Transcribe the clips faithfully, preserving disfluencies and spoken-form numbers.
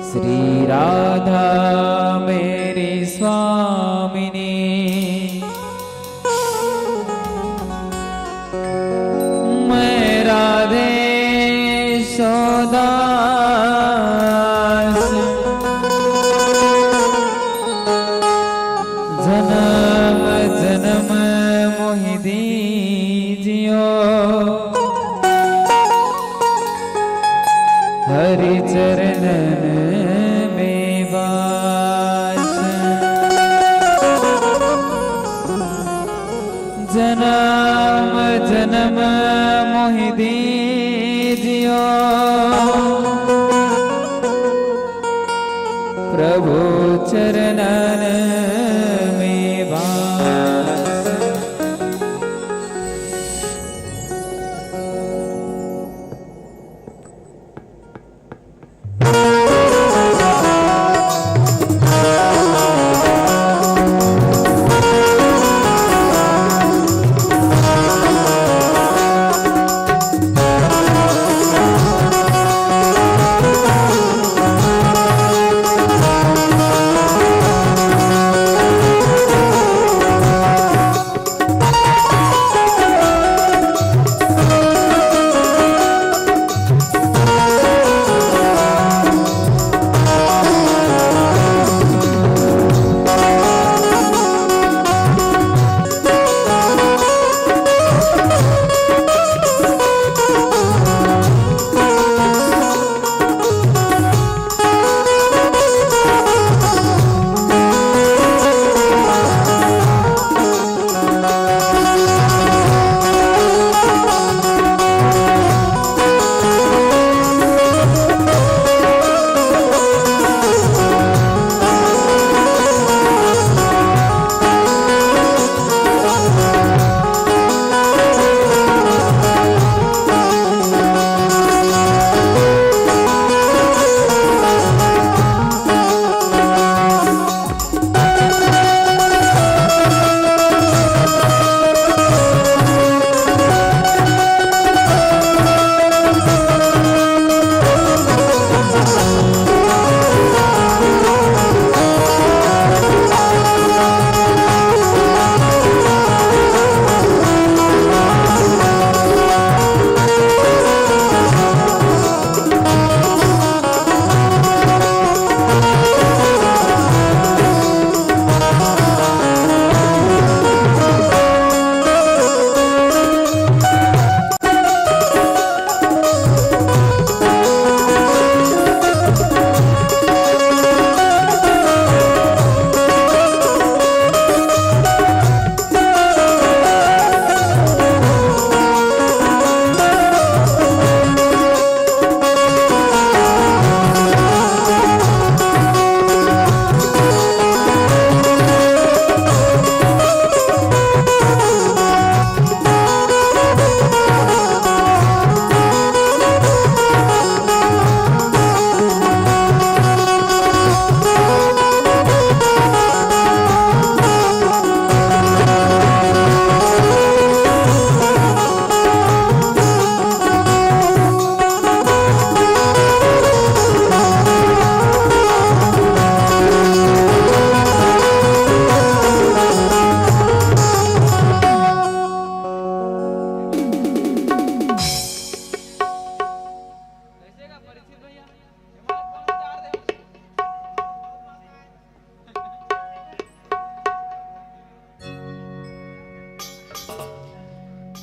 श्री राधा मेरी स्वामिनी, मैं राधे सोदास, जन्म जन्म मोहि दीजियो। हरि चरणन में बास। जन्म जन्म मोहि दीजियो। प्रभु चरणन में बास।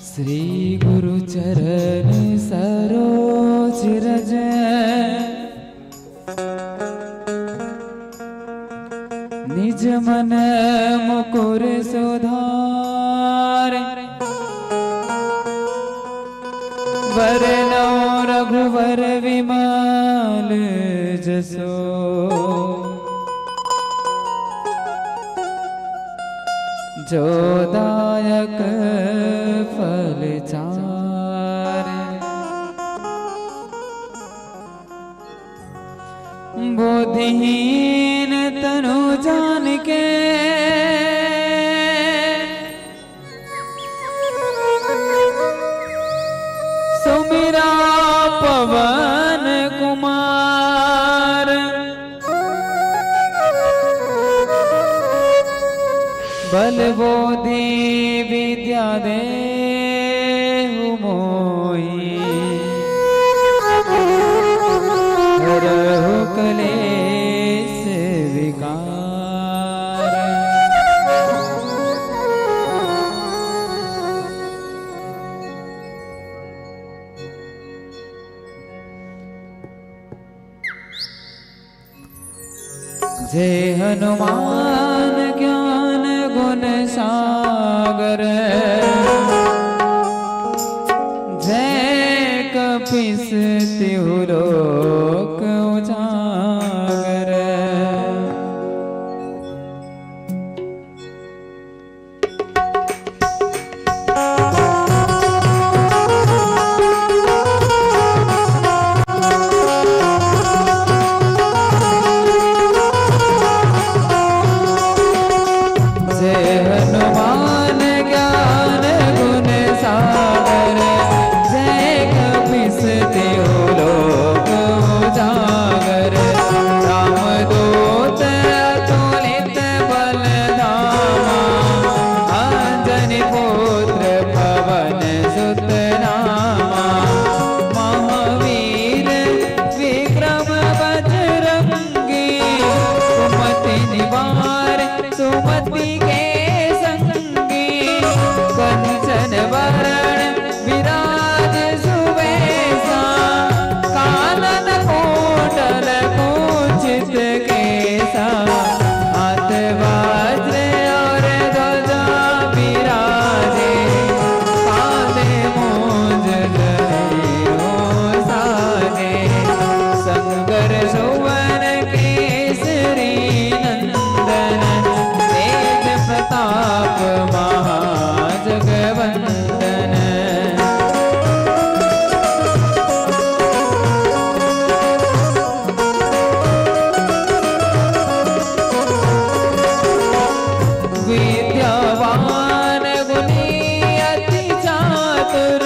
श्री गुरु चरण सरोज रज, निज मन मुकुर सुधार। वरनौ रघुवर विमल जसो, जो दायक फल चार। बुद्धिहीन तनु जान के, सुमिरा पवन कुमार। बल बोधि विद्या देहु मोहि, हरहु कलेस विकार। जय हनुमान ज्ञान गुण सागर, जय कपीस तिहु लोक उजागर। जय हनुमान ज्ञान गुण सागर, जय कपीस तिहु लोक उजागर। रामदूत अतुलित बल धामा, अंजनी पुत्र पवन सुत नामा। महावीर विक्रम बजरंगी, सुमति निवार सुमति के संगी। कंचन वरण विराज सुबेसा, कानन कुंडल कुंचित केसा। हाथ वज्र और ध्वजा विराजे, कांधे मूंज जनेऊ साजे। शंकर सुवन केसरी नंदन, तेज प्रताप महाजगवंदन। विद्यावान गुणी अति चातुर,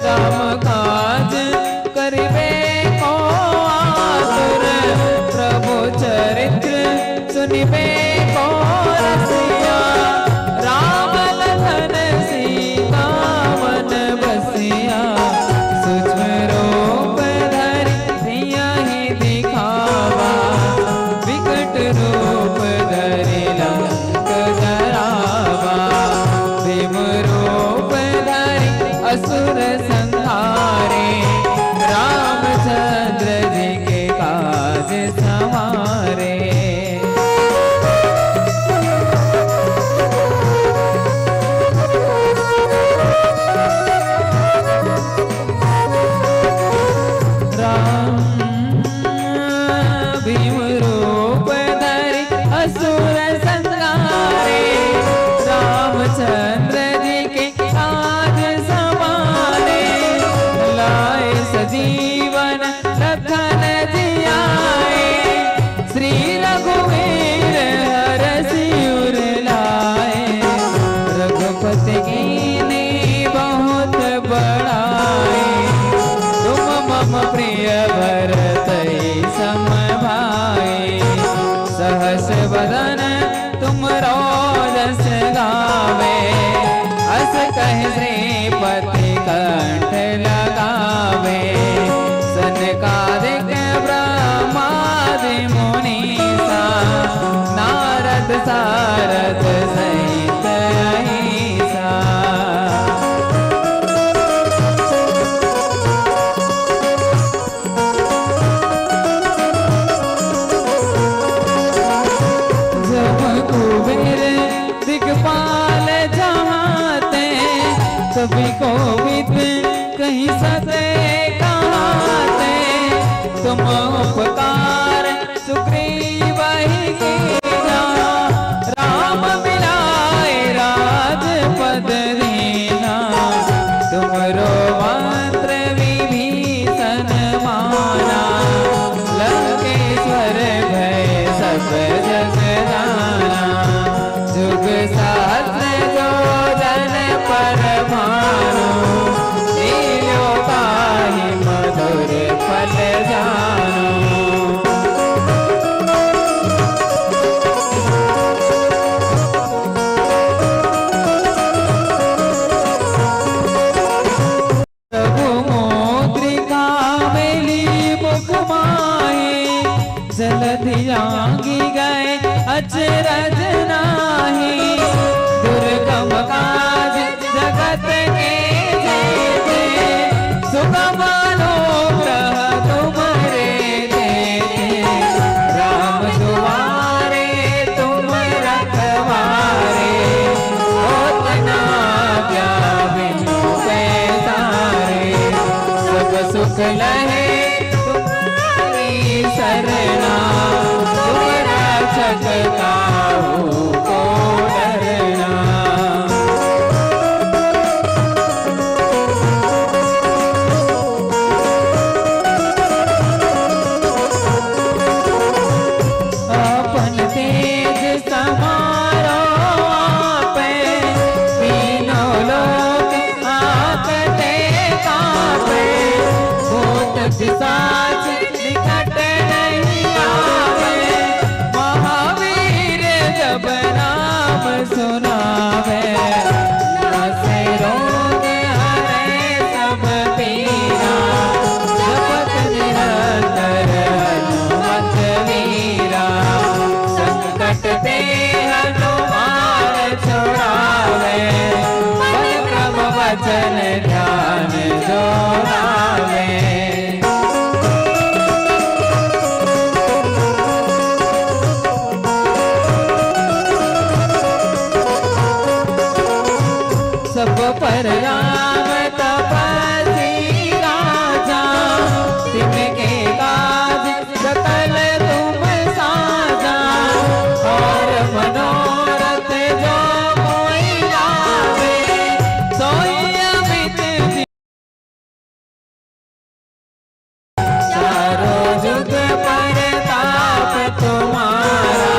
राम काज करिबे को आतुर। प्रभु चरित्र सुनिबे को रसिया, राम लखन सीता मन बसिया। सूक्ष्म रूप धरि सियहि दिखावा, विकट रूप धरि लंक जरावा। भीम रूप धरि असुर संहारे, रामचंद्र जी के काज संवारे। राम भीम रूप धरि असुर संहारे, रामचंद्र जी के काज संवारे। लाए सजीवन लखन जियाए, श्री रघुवीर हरषि उर लाए। रघुपति कीन्ही बहुत बड़ाई, तुम मम प्रिय भरतहि सम भाई। सहस वदन तुम रो जस गावे, अस कहि श्रीपति कंठ लगावे। सनकादिक ब्रह्मादि मुनीसा, नारद सारद सहित अहिसा। जब कुबेर दिगपाल जहाँ ते, कवि कोविद कहि सत कहाँ ते। तुम उपकार सुग्रीव ही कीन्हा, राम मिलाए राजपद दीन्हा। तुम रो मंत्र विभीषण माना, लंकेश्वर भय सब जग जाना। जुग सहस्र जो जन पर भानु, लील्यो ताहि मधुर फल जानु। जलधि जांगी गए अचरज नाही, दुर्गम काज जगत के जेते, सुगम अनुग्रह तुम्हरे देते। राम दुआरे तुम रखवारे, होत न आज्ञा बिनु पैसारे। सब सुख लहे तुम्हारी सरना, तुम रक्षक काहू को डरना। अपन तेज समारो आपे, तीनों लोक हांकते कांपे। भूत पिशाच निकट नहीं आवे, महावीर जब नाम सुनावे। नासे रोग हरे सब पीरा, जपत निरंतर हनुमत वीरा। संकट ते हनुमान छुड़ावे, बल क्रम वचन ध्यान जो लावे। सब पर राम तपसी राजा, तिनके काज सकल तुम साजा। और मनोरथ जो कोई लावे, सोई अमित चारों जुग परताप तुम्हारा,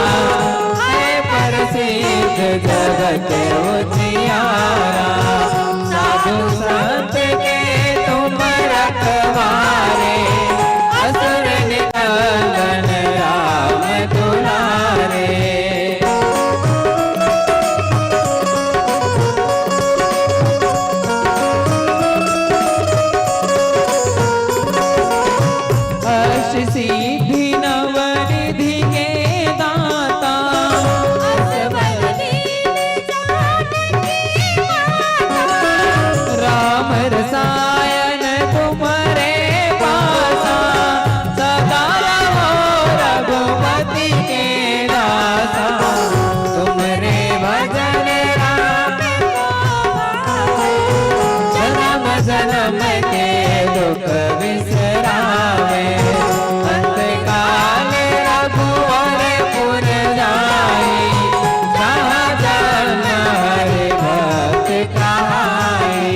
है प्रसिद्ध जगत उजियारा। साधु संत के तुम रखवारे, असुर निकंदन राम दुलारे। अष्ट सिद्धि नव निधि के दाता, असवर दीन जानकी माता। राम रसायन तुम्हरे पासा, सदा रहो रघुपति के दासा। तुम्हरे भजन राम को पावे, जन्म जन्म के दुख विसरावे। अंत काल रघुवर पुर जाई, जहाँ जन हरि भक्त कहाई।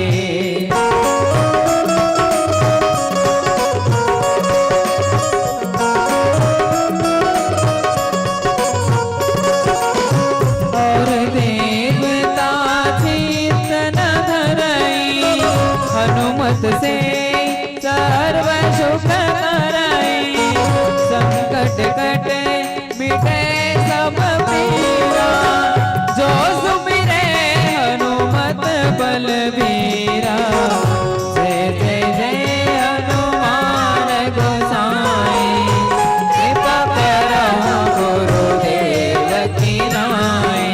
और देवता चित्त न धरई, हनुमत से सर्व सुख करई। संकट कटे मिटे सब पीरा, जो सुमिरे हनुमत बलबीरा। जय जय जय हनुमान गोसाई, कृपा करहु गुरुदेव की नाई।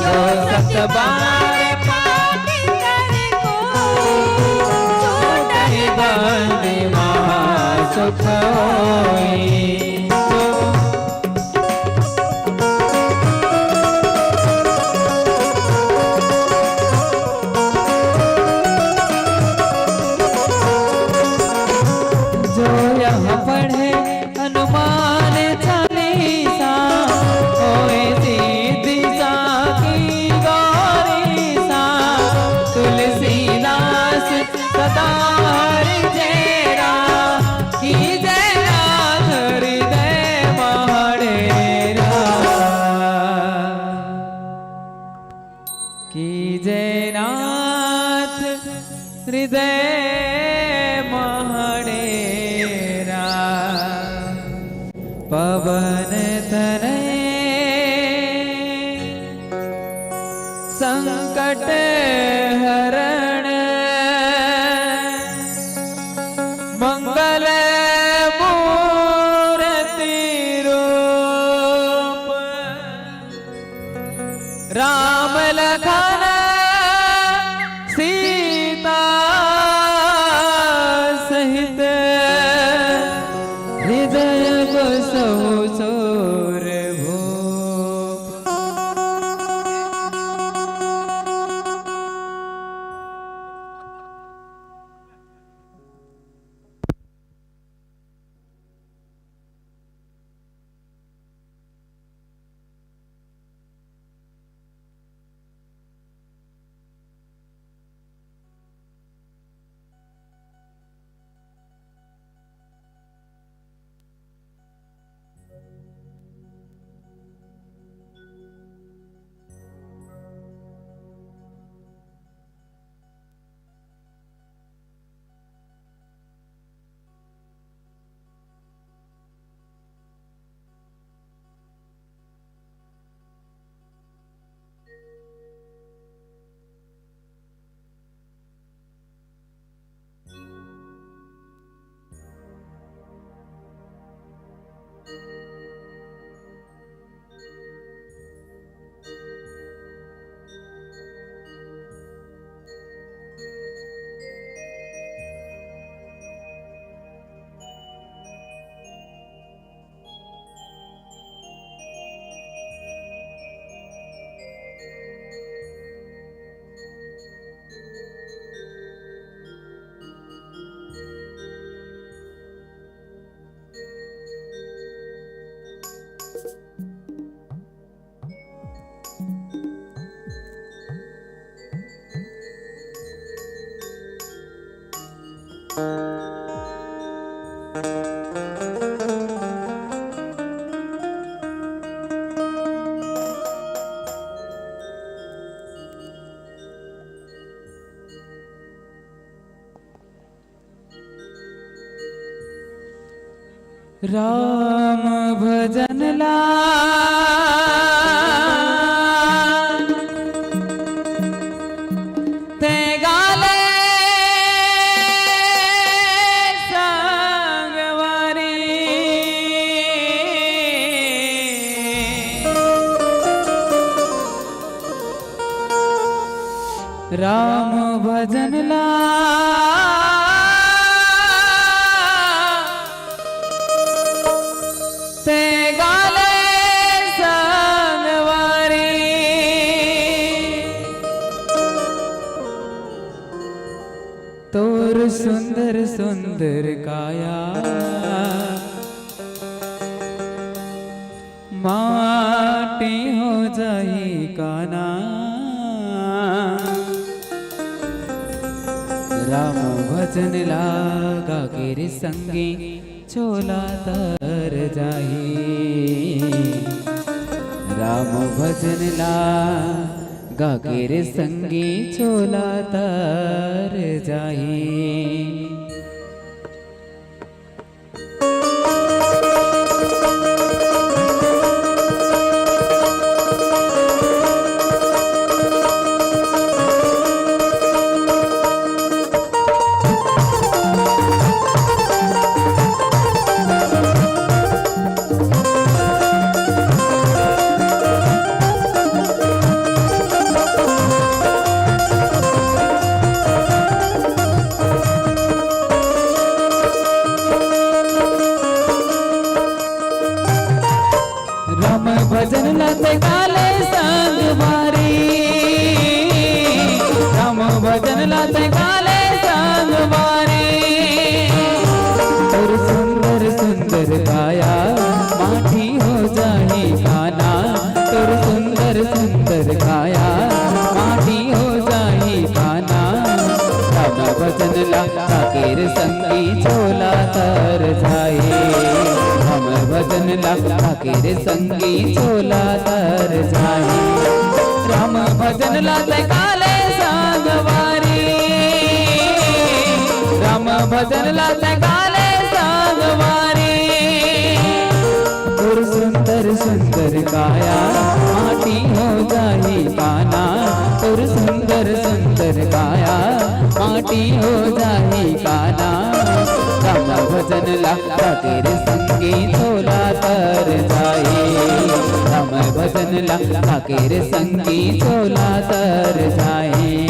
जो सत बार पाठ कर कोई, छूटहि बंदी महा सुख होई। जो यह पढ़े हनुमान चालीसा, होए सिद्धि साखी गौरीसा। तुलसीदास सदा हरि चेरा, कीजे नाथ हृदय महडेरा। कीजे नाथ हृदय महडेरा। पवन तनय संकट हरण, मंगल मूरति सहु सोर भो। राम भजन ला तैं गाले संगवारी। राम भजन ला तैं गाले संगवारी। तोर सुंदर सुंदर काया माटी हो जाही काना। राम भजन ला गा के रे संगी, झोला तर जाही। राम भजन ला गा के रे संगी, झोला तर जाही। राम भजन ला तैं गाले संगवारी, राम भजन ला तैं गाले संगवारी। तोर सुंदर सुंदर काया माटी हो जाही काना, तोर सुंदर सुंदर काया माटी हो जाही काना। राम भजन ला गा के रे संगी, झोला तर जाही। राम भजन ला गा के रे संगी, झोला तर जाही। राम भजन ला तैं गाले संगवारी, राम भजन ला तैं गाले संगवारी। तोर सुंदर सुंदर काया माटी हो जाही काना, तोर सुंदर सुंदर काया माटी हो जाही काना। राम भजन ला गा के रे संगी, झोला तर जाही। राम भजन ला गा के रे संगी, झोला तर जाही।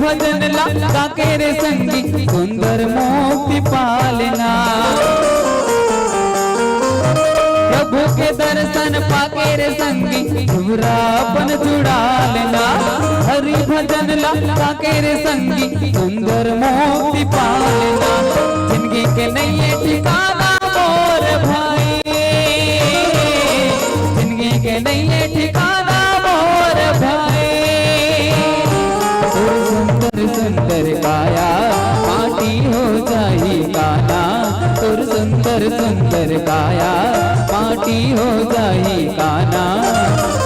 भजन ला गा के रे संगी, सुंदर मुक्ति पा लेना। प्रभु के दर्शन पाके रे संगी, जुरापन जुड़ा लेना। हरि भजन ला गा के रे संगी, सुंदर मुक्ति पा लेना। जिंदगी के नइये ठिकाना मोर भाई, जिंदगी के नइये ठिकाना मोर भाई। तोर सुंदर सुंदर काया माटी हो जाही काना, तोर सुंदर सुंदर काया माटी हो जाही काना।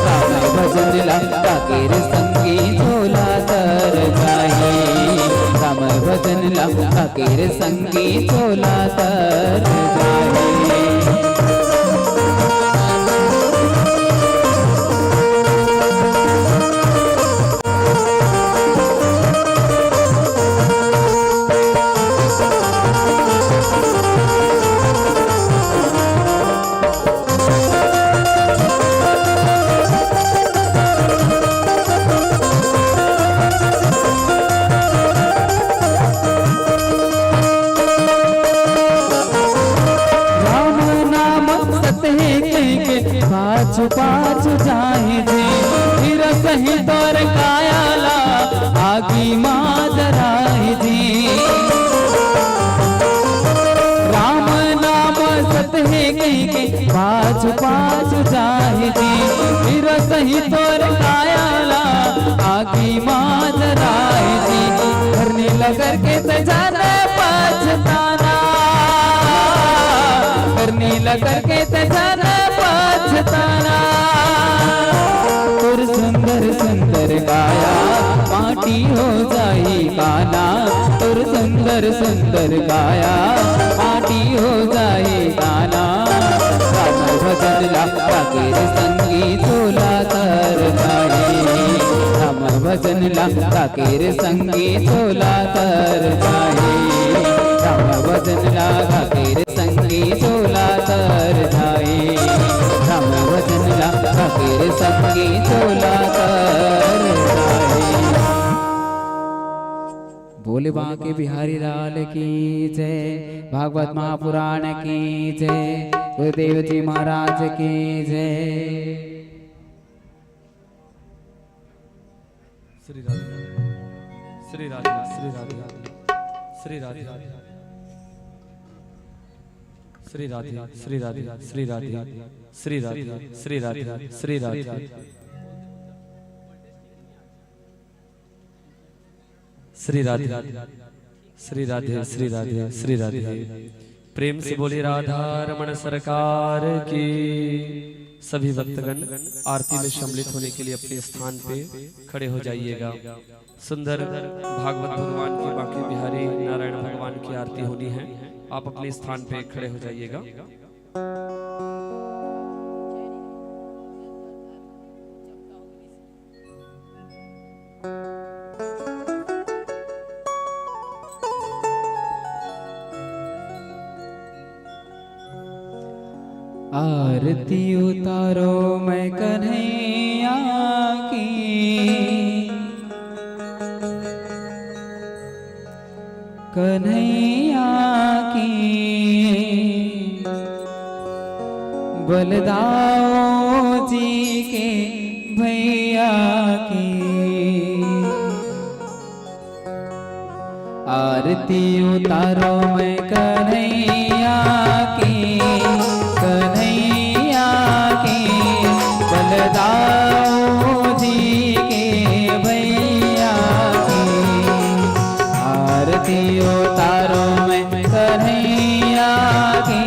राम भजन ला गा के रे संगी झोला तर जाही, राम भजन ला गा के रे संगी झोला तर जाही। राम नाम सत हे कहिके पाछू पाछू जाही जी, फिर सही तोर काया ला आगी मा जराही जी। राम नाम सत हे कहिके पाछू पाछू जाही जी, फिर सही तोर काया ला आगी मा जराही जी। धरनी ल करके त जाने पछताना, धरनी ल करके त जाने पछताना। तोर सुंदर सुंदर काया माटी हो जाही काना, तोर सुंदर सुंदर काया माटी हो जाही काना। राम भजन ला गा के रे संगी झोला तर जाही, राम भजन ला गा के रे संगी झोला तर जाही, राम भजन ला गा के रे संगी झोला तर जाही, राम भजन ला गा के रे संगी झोला तर जाही। बोले बांके बिहारी लाल की जय, भागवत महापुराण की जय, गुरुदेव जी महाराज की जय। श्री राधे, श्री राधे, श्री राधे, श्री राधे, श्री राधे, श्री राधे, श्री राधे, श्री राधे, श्री राधे, श्री राधे। श्री राधे, श्री राधे, श्री राधे, श्री राधे। प्रेम से बोलिए राधा रमण सरकार की। सभी भक्तगण आरती में सम्मिलित होने के लिए अपने स्थान पे खड़े हो जाइएगा। सुंदर भागवत भगवान की, बांके बिहारी नारायण भगवान की आरती होनी है। आप अपने स्थान पे खड़े हो जाइएगा। आरती उतारो मैं कन्हैया की, कन्हैया की। बलदाऊ जी के भैया की। आरती उतारो मैं कन्हैया की, कन्हैया की। बलदाऊ जी के भैया की। आरती उतारो मैं कन्हैया की,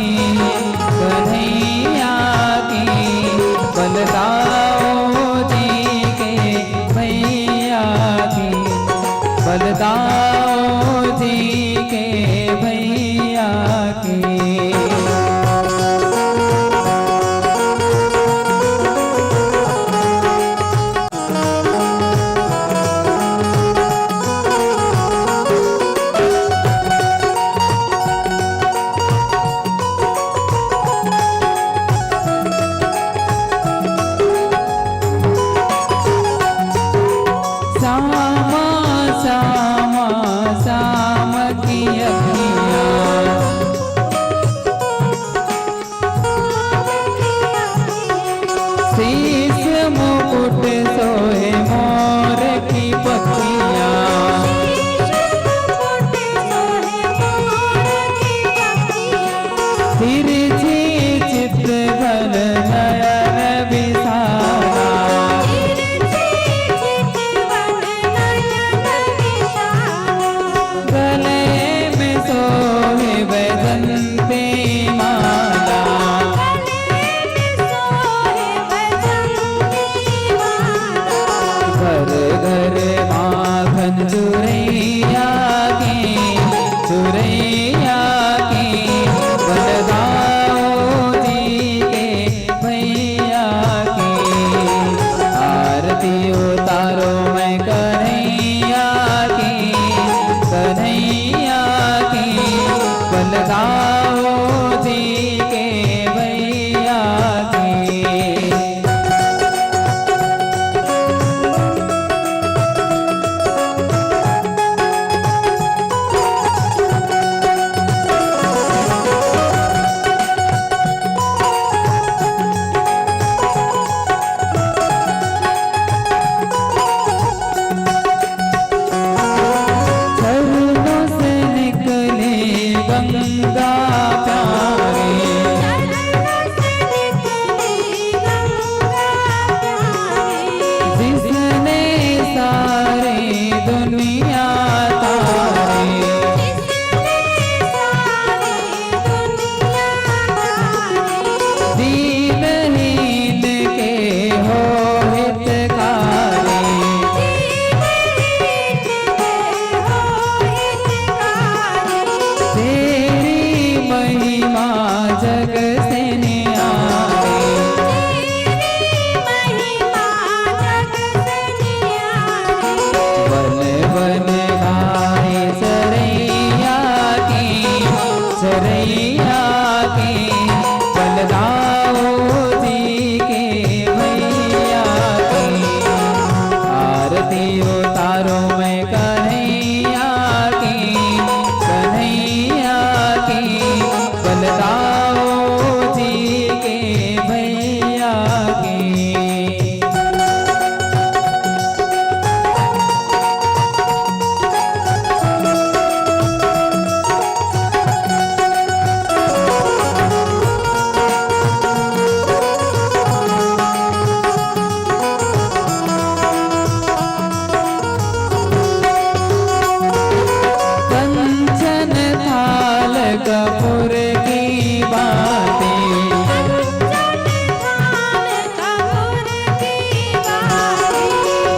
कन्हैया की। बलदाऊ जी के भैया की, बलदाऊ जी के भैया की। चुरैया के, चुरैया के, बलदाऊ जी के भैया के। आरती उतारो मैं कन्हैया के, कन्हैया के, बलदाऊ जी के भैया के। चरणों से निकले गंगा प्यारी, जिसने सारी दुनिया तारी। दीनहीन के हो हितकारी। तेरी महिमा जग से न्यारी। बन बन गाए चरैया की, चरैया की, बलदाऊ जी के भैया की। आरती उतारो मैं कन्हैया की, कन्हैया की, बलदाऊ जी के भैया की। कंचन थाल कपूर की बाती,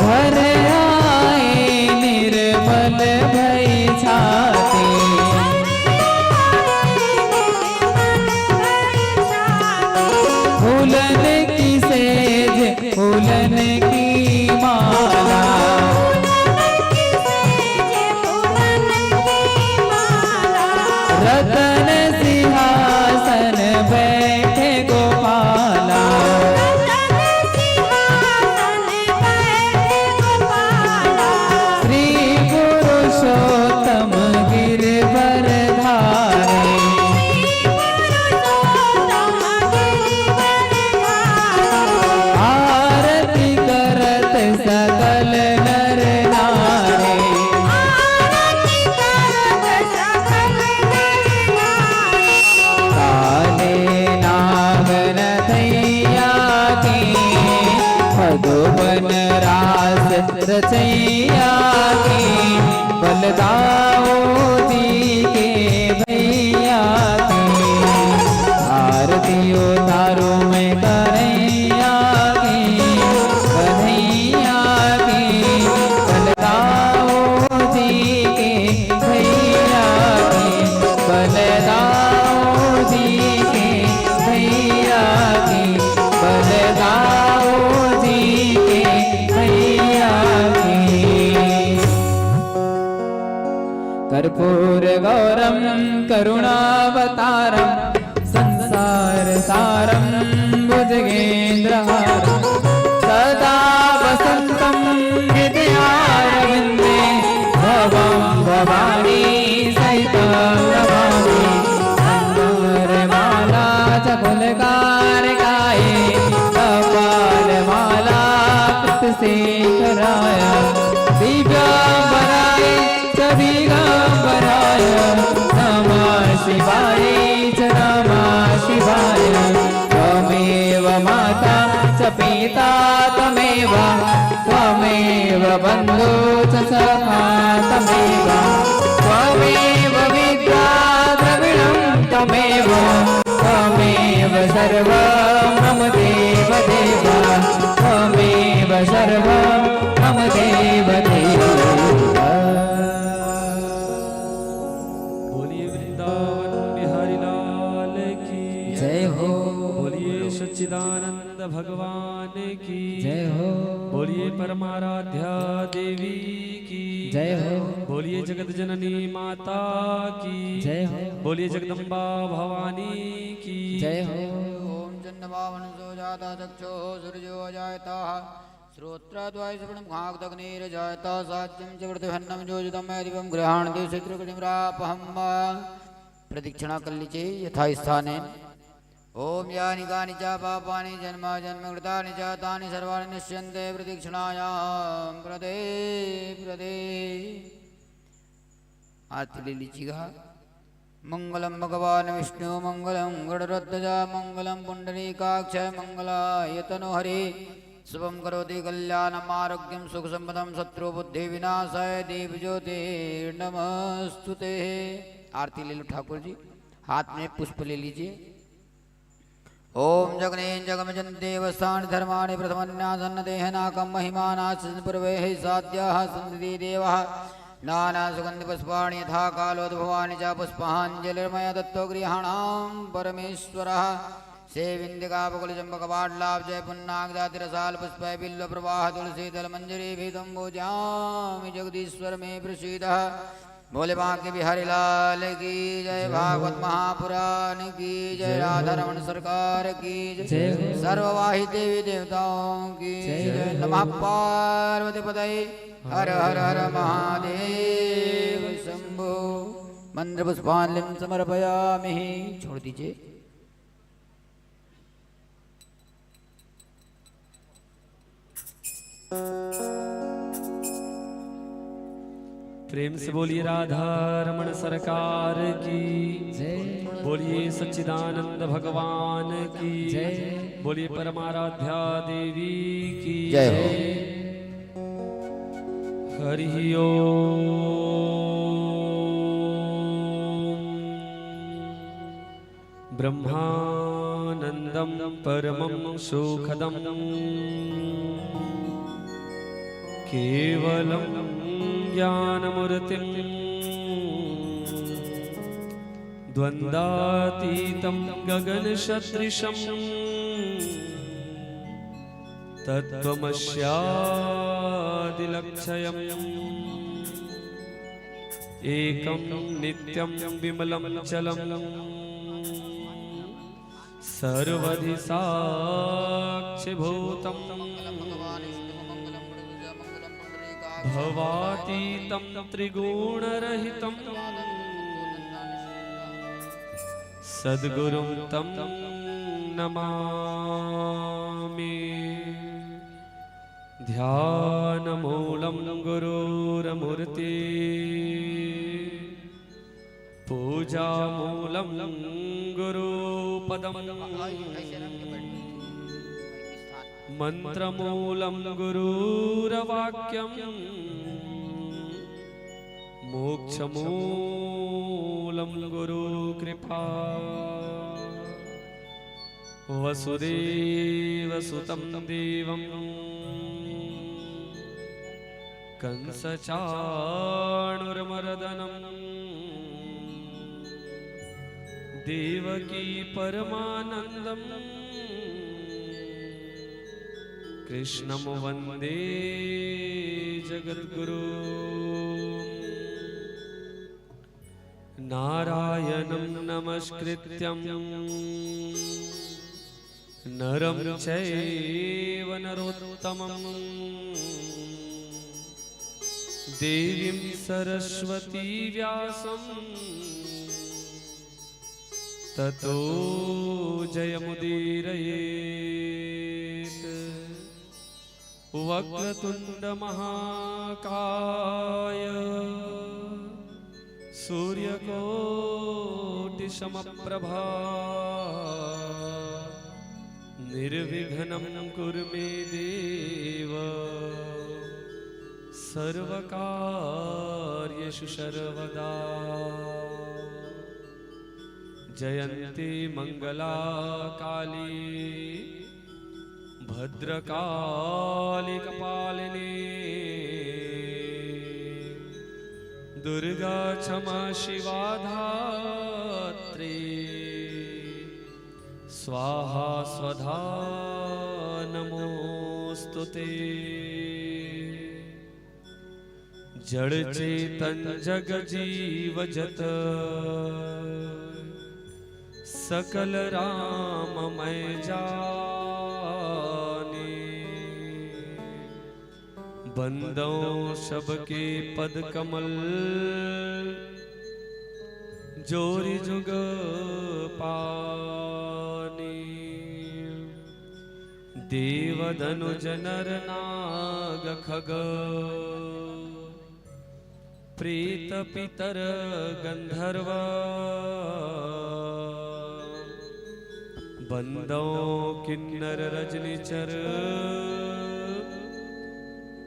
भर आए निर्मल भई छाती। फूलन की सेज फूलन की माला, रतन सिंहासन बैठे गोपाला। श्री पुरुषोत्तम गिरधर धारी। आरती करत सकल नर नारी। काले नाग नथैया की, मधुबन रास रचैया की, बलदाऊ जी के भैया की। आरती उतारो मैं कन्हैया की, कन्हैया की, बलदाऊ जी के भैया की, बलदाऊ जी के भैया की, बलदाऊ जी के भैया की। कर्पूर गौरम करुणावतारम संसार सारम भुजगेंद्रहारम सदा वसंतम हृदयारविंदे भवम भवानी सहितं नमामि। माला च फुलकारकाये कपाल माला कृत शेखराय दिव्यांबराय च दिगंबराय नमः शिवाय च नमः शिवाय। त्वमेव माता च पिता त्वमेव त्वमेव बन्धु च सखा त्वमेव त्वमेव विद्या द्रविणं त्वमेव त्वमेव सर्वं मम देव देव त्वमेव सर्वं मम देव देव। बोलिए जगत जननी माता की। जय हो। बोलिए जगदम्बा भवानी की। जय हो। ओम चंद्रमा वंशो जाता चक्षो सूर्यो जायता श्रोत्र द्वाय श्रवण मुखाग्दग्निर जायता साच्यम च प्रतिभन्नम जो जतम दीपम गृहाण दीक्षित्र कटिमरापहम। प्रदक्षिणा कर लीजिए यथास्थान। ओम यानि कानि च पापानि जन्म जन्म कृतानि च तानि सर्वाणि नश्यन्ते प्रदक्षिणायां प्रदे प्रदे। आरती ले लीजिएगा। मंगलम भगवान विष्णु मंगलम गरुड़ध्वज मंगलम पुंडरीकाक्ष मंगलाय तनोहरि। शुभम करोति कल्याणम आरोग्यम सुख संपदम शत्रु बुद्धि विनाशाय दीप ज्योतिर्नमस्तुते। आरती ले लो ठाकुर जी, हाथ में पुष्प ले लीजिए। ओम जगने जगमजन देवस्थान धर्माणि प्रथमन्यासन्न देहनाकम महिमानासन् पूर्वेहि साध्याः सन्ति देवाः नाना सुगंधि पुष्पाणि यथा कालोद्भवानि च पुष्पाञ्जलिर्मया दत्तो गृहाणां परमेश्वरः। सेविन्दिका बकुल चंपक पाटलाब्ज पुन्नाग जाति रसाल पुष्प बिल्व प्रवाह तुलसी दल मंजरी भीतम भोजामि जगदीश्वर में प्रसीदः। बोले बांके बिहारी लाल की जय। भागवत महापुराण की जय। राधा रमण सरकार की जय। सर्ववाही देवी देवताओं की जय। नमः पार्वती पतये। हर हर हर महादेव शंभो। मंत्र पुष्पांजलि समर्पयामि। छोड़ दीजिए। प्रेम से बोलिए राधा रमण सरकार की जय। बोलिए सच्चिदानंद भगवान की जय। बोलिए परमाराध्या देवी की जय हो। हरि ओम। ब्रह्मानन्दं परमं सुखदम्। केवलं ज्ञानमूर्तिं द्वन्द्वातीतं गगनसदृशम्। तत्त्वमस्यादिलक्ष्यम्। एकं नित्यं विमलं चलं सर्वधि साक्षिभूतम्। भवातीतं त्रिगुणरहितं सद्गुरुं तं नमामि। ध्यानमूलं गुरोरमूर्ति, पूजामूलं गुरुपदम्। मन्त्रमूलं गुरुरवाक्यम्। मोक्षमूलं गुरुकृपा। वसुदेवसुतं देवं कंसचाणूरमर्दनम्। देवकी परमानन्दं कृष्णं वन्दे जगद्गुरुम्। नारायणं नमस्कृत्यं नरं चैव नरोत्तमम्। देवीं सरस्वती व्यासं ततो जयमुदीरयेत्। वक्रतुण्डमहाकाय सूर्यकोटिसमप्रभा। निर्विघ्नं कुरु मे देव सर्वकार्येषु सर्वदा। जयन्ती मङ्गला काली भद्रकाली कपालिनी। दुर्गा क्षमा शिवा धात्री स्वाहा स्वधा नमोऽस्तु ते। जड़ चेतन जग जीव जत, सकल राम मैं जाने। बंदौ सबके पद कमल, जोरि जुग पानी। देव दनुज नर नाग खग, प्रेत पितर गंधर्व। बंदौ किन्नर रजनी चर,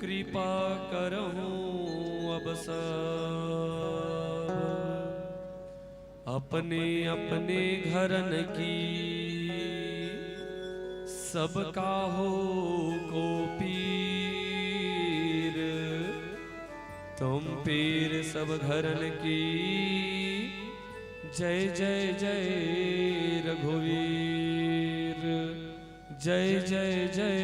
कृपा करहु अब सब। अपने अपने घरन की, सब काहू को पीर। तुम पीर सब घरन की, जय जय जय रघुवीर। जय जय जय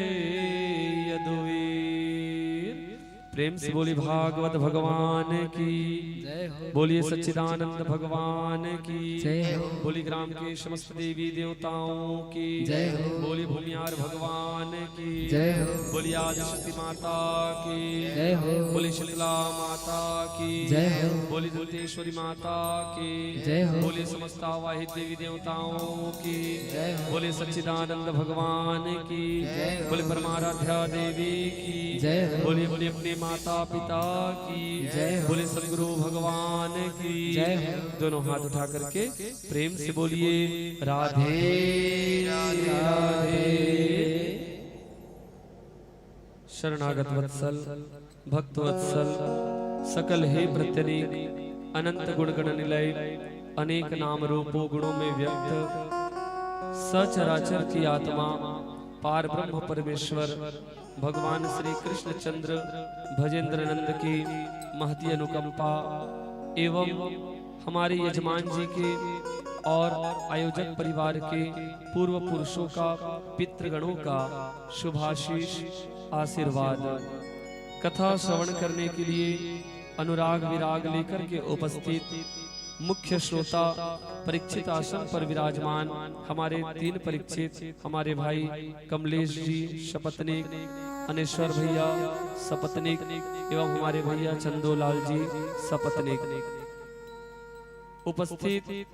यदुवीर। प्रेम से बोली भागवत भगवान की। जय हो। बोलिए सच्चिदानंद भगवान की। जय हो। बोली ग्राम के समस्त देवी देवताओं की। जय हो। बोली भूमियार भगवान की। जय हो। बोली आदिशक्ति माता की। जय हो। बोली शीतला माता की। जय हो। बोली दंतेश्वरी माता की। जय हो। बोली समस्त आवाहित देवी देवताओं की। जय हो। बोले सच्चिदानंद भगवान की। जय हो। बोले परमाराध्या देवी की। जय हो। बोले अपने अपने माता पिता की। जय हो। बोले सदगुरु भगवान की। जय हो। दोनों हाथ उठा करके प्रेम से बोलिए, राधे राधे। शरणागत वत्सल, भक्त वत्सल, सकल हे प्रत्यनीक, अनंत गुण गण निलय, अनेक नाम रूपों गुणों में व्यक्त, सचराचर की आत्मा, पार ब्रह्म परमेश्वर भगवान श्री कृष्णचंद्र भजेंद्र नंद की महती अनुकंपा एवं हमारे यजमान जी के और आयोजक परिवार के पूर्व पुरुषों का, पितृगणों का शुभाशीष आशीर्वाद। कथा श्रवण करने के लिए अनुराग विराग लेकर के उपस्थित मुख्य श्रोता, परीक्षित आसन पर विराजमान हमारे तीन परीक्षित, हमारे भाई कमलेश जी सपत्नीक, अनेश्वर भैया सपत्नीक एवं हमारे भैया चंदूलाल जी सपत्नीक, उपस्थित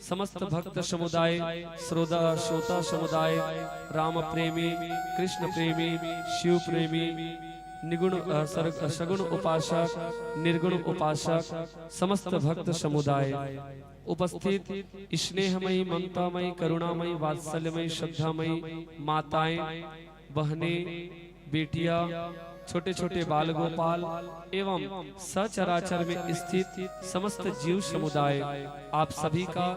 समस्त भक्त समुदाय, श्रोता, श्रोता समुदाय, राम प्रेमी, कृष्ण प्रेमी, शिव प्रेमी, निगुण, अ, सर-, सगुण उपासक, निर्गुण उपासक, समस्त भक्त समुदाय, उपस्थित स्नेहमयी, ममतामयी, करुणामयी, वात्सल्यमयी, श्रद्धामयी माताएं, बहनें, बेटियां, छोटे-छोटे बाल गोपाल एवं सचराचर में स्थित समस्त जीव समुदाय, आप सभी का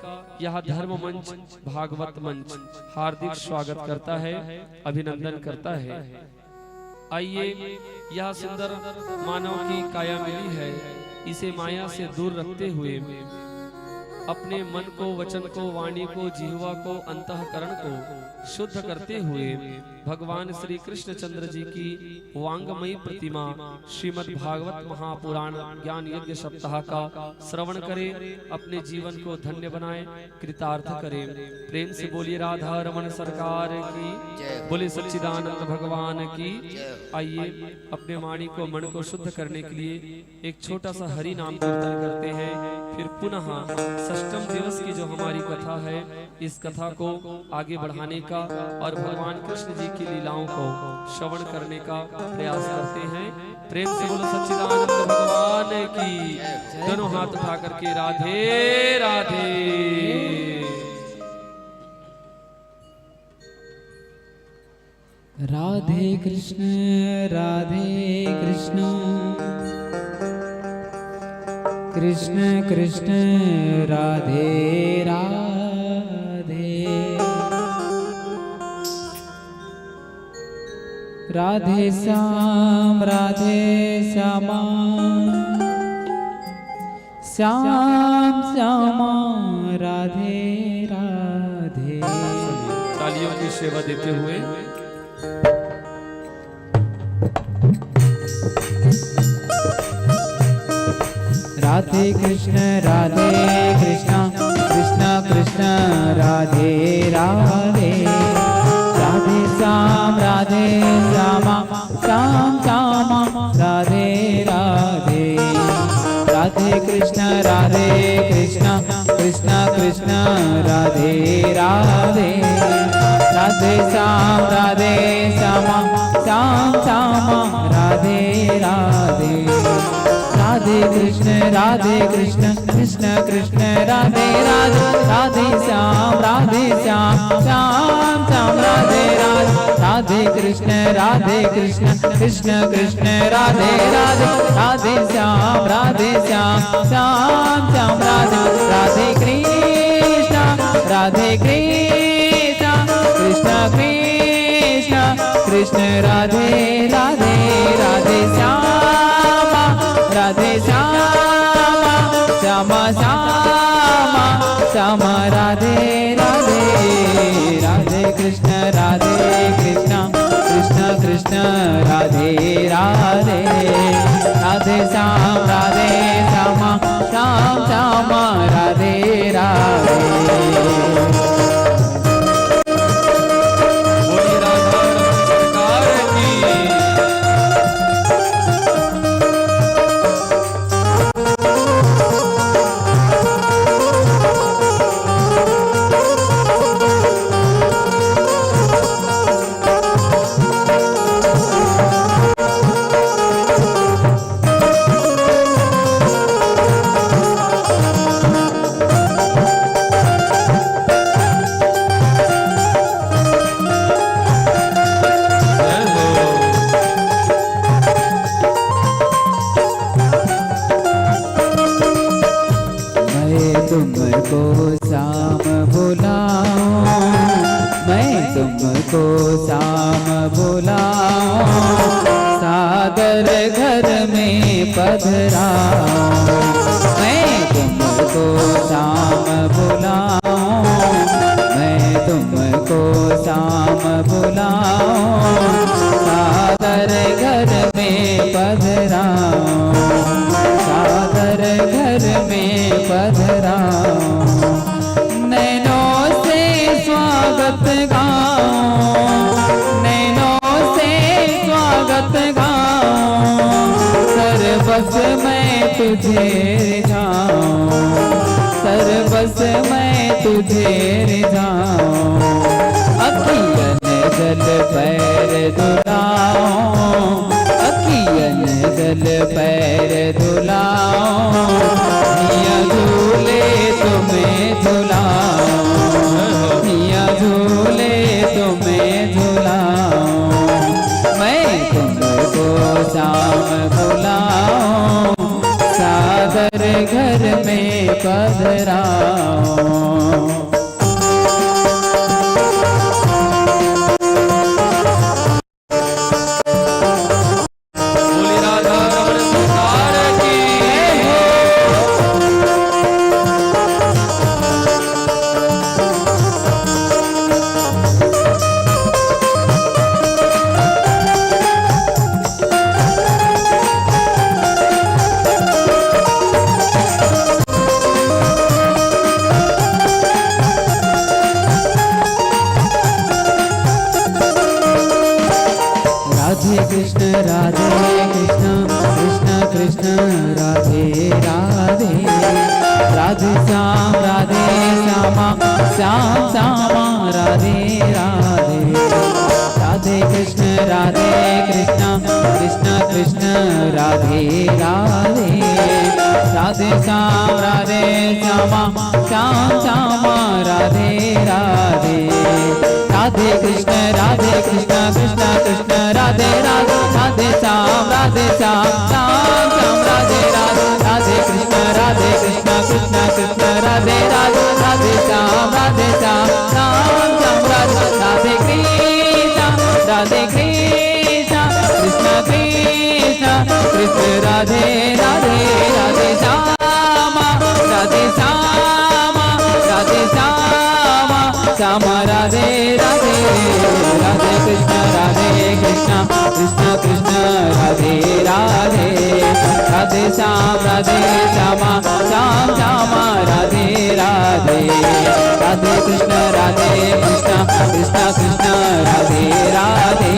यह धर्म मंच, भागवत मंच हार्दिक स्वागत करता है, अभिनंदन करता है। आइए, यह सुंदर मानव की काया मिली है, इसे माया से दूर रखते हुए अपने मन को, वचन को, वाणी को, जिह्वा को, अंतःकरण को शुद्ध करते हुए भगवान श्री कृष्णचंद्र जी की वांगमयी प्रतिमा श्रीमद् भागवत महापुराण ज्ञान यज्ञ सप्ताह का श्रवण करें, अपने जीवन को धन्य बनाएं, कृतार्थ करें। प्रेम से बोलिए राधा रमन सरकार की, जय हो। बोलिए सच्चिदानंद भगवान की। जय हो। आइए, अपने वाणी को, मन को शुद्ध करने के लिए एक छोटा सा हरि नाम कीर्तन करते हैं, फिर पुनः षष्टम दिवस की जो हमारी कथा है, इस कथा को आगे बढ़ाने का और भगवान कृष्ण जी की लीलाओं को श्रवण करने का प्रयास करते हैं। प्रेम से बोलो सच्चिदानंद भगवान की। दोनों हाथ उठा करके राधे राधे। राधे कृष्ण, राधे कृष्ण, कृष्ण कृष्ण, राधे राधे। राधे श्याम, राधे श्यामा, श्याम श्यामा, राधे राधे। तालियों की सेवा देते हुए। राधे कृष्ण राधे कृष्ण कृष्ण कृष्ण राधे राधे। राधे श्याम राधे श्याम श्याम श्याम राधे राधे। राधे कृष्ण राधे कृष्ण कृष्ण कृष्ण राधे राधे। राधे श्याम राधे श्याम श्याम श्याम राधे राधे। राधे कृष्ण राधे कृष्ण कृष्ण कृष्ण राधे राधे। राधे श्याम राधे श्याम श्याम श्याम राधे राधे। राधे कृष्ण राधे कृष्ण कृष्ण कृष्ण राधे राधे। राधे श्याम राधे श्याम श्याम श्याम राधे। राधे कृष्ण राधे कृष्ण कृष्ण कृष्ण कृष्ण राधे राधे। राधे श्याम राधे श्याम श्याम श्याम श्याम राधे राधे। राधे कृष्ण राधे कृष्ण कृष्ण कृष्ण राधे राधे। राधे श्याम राधे श्याम श्याम श्याम राधे राधे। बोलिए राधा रमण सरकार की। मैं तुमको श्याम बुलाऊं, मैं तुमको श्याम बुलाऊं, सादर घर में पधराऊं। मैं तुमको श्याम बुलाऊं, मैं तुमको श्याम बुलाऊं, सादर घर में पधराऊं, सादर घर में पधराऊं। नैनों से स्वागत गाऊं, नैनों से स्वागत गाऊं, सर्वस्व मैं तुझे रिझाऊं, सर्वस्व मैं तुझे रिझाऊं। अखियन जल पैर धुलाऊं, अखियन जल पैर धुलाऊं, हिया झूले तुम्हें झुलाऊं, हिया झूले तुम्हें झुलाऊं। मैं तुमको श्याम बुलाऊं, सादर घर में पधराऊं। बोलिए राधा रमण सरकार की। राधे कृष्ण राधे कृष्ण कृष्ण कृष्ण राधे राधे। राधे श्याम राधे श्यामा श्याम श्यामा राधे राधे। राधे कृष्ण राधे कृष्ण कृष्ण कृष्ण राधे राधे। राधे श्याम राधे श्यामा श्याम श्याम राधे राधे। राधे कृष्ण राधे कृष्ण कृष्ण कृष्ण राधे राधे। राधे श्याम राधे श्याम श्याम श्याम राधे राधे। राधे कृष्ण राधे कृष्ण कृष्ण कृष्ण राधे राधे। राधे श्याम राधे श्याम श्याम श्याम राधे। राधे कृष्ण राधे कृष्ण कृष्ण कृष्ण कृष्ण राधे राधे। राधे श्याम राधे श्याम राधे श्याम श्याम राधे राधे। राधे कृष्ण राधे कृष्ण कृष्ण कृष्ण कृष्ण राधे राधे, राधे श्याम राधे श्यामा, श्याम श्यामा राधे राधे, राधे कृष्ण राधे कृष्ण कृष्ण कृष्ण राधे राधे,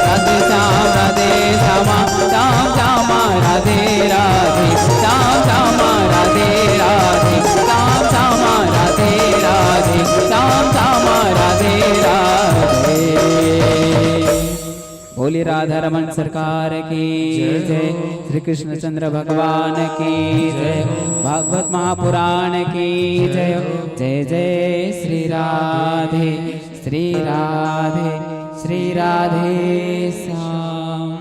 राधे श्याम राधे श्यामा, श्याम श्यामा राधे राधे, श्याम श्यामा राधे राधे, श्याम श्यामा राधे राधे, श्याम श्यामा राधे राधे। बोलिए राधा रमन सरकार की जय। जय, श्री कृष्णचंद्र भगवान की जय, भागवत महापुराण की जय। जय जय श्री राधे, श्री राधे, श्री राधे श्याम।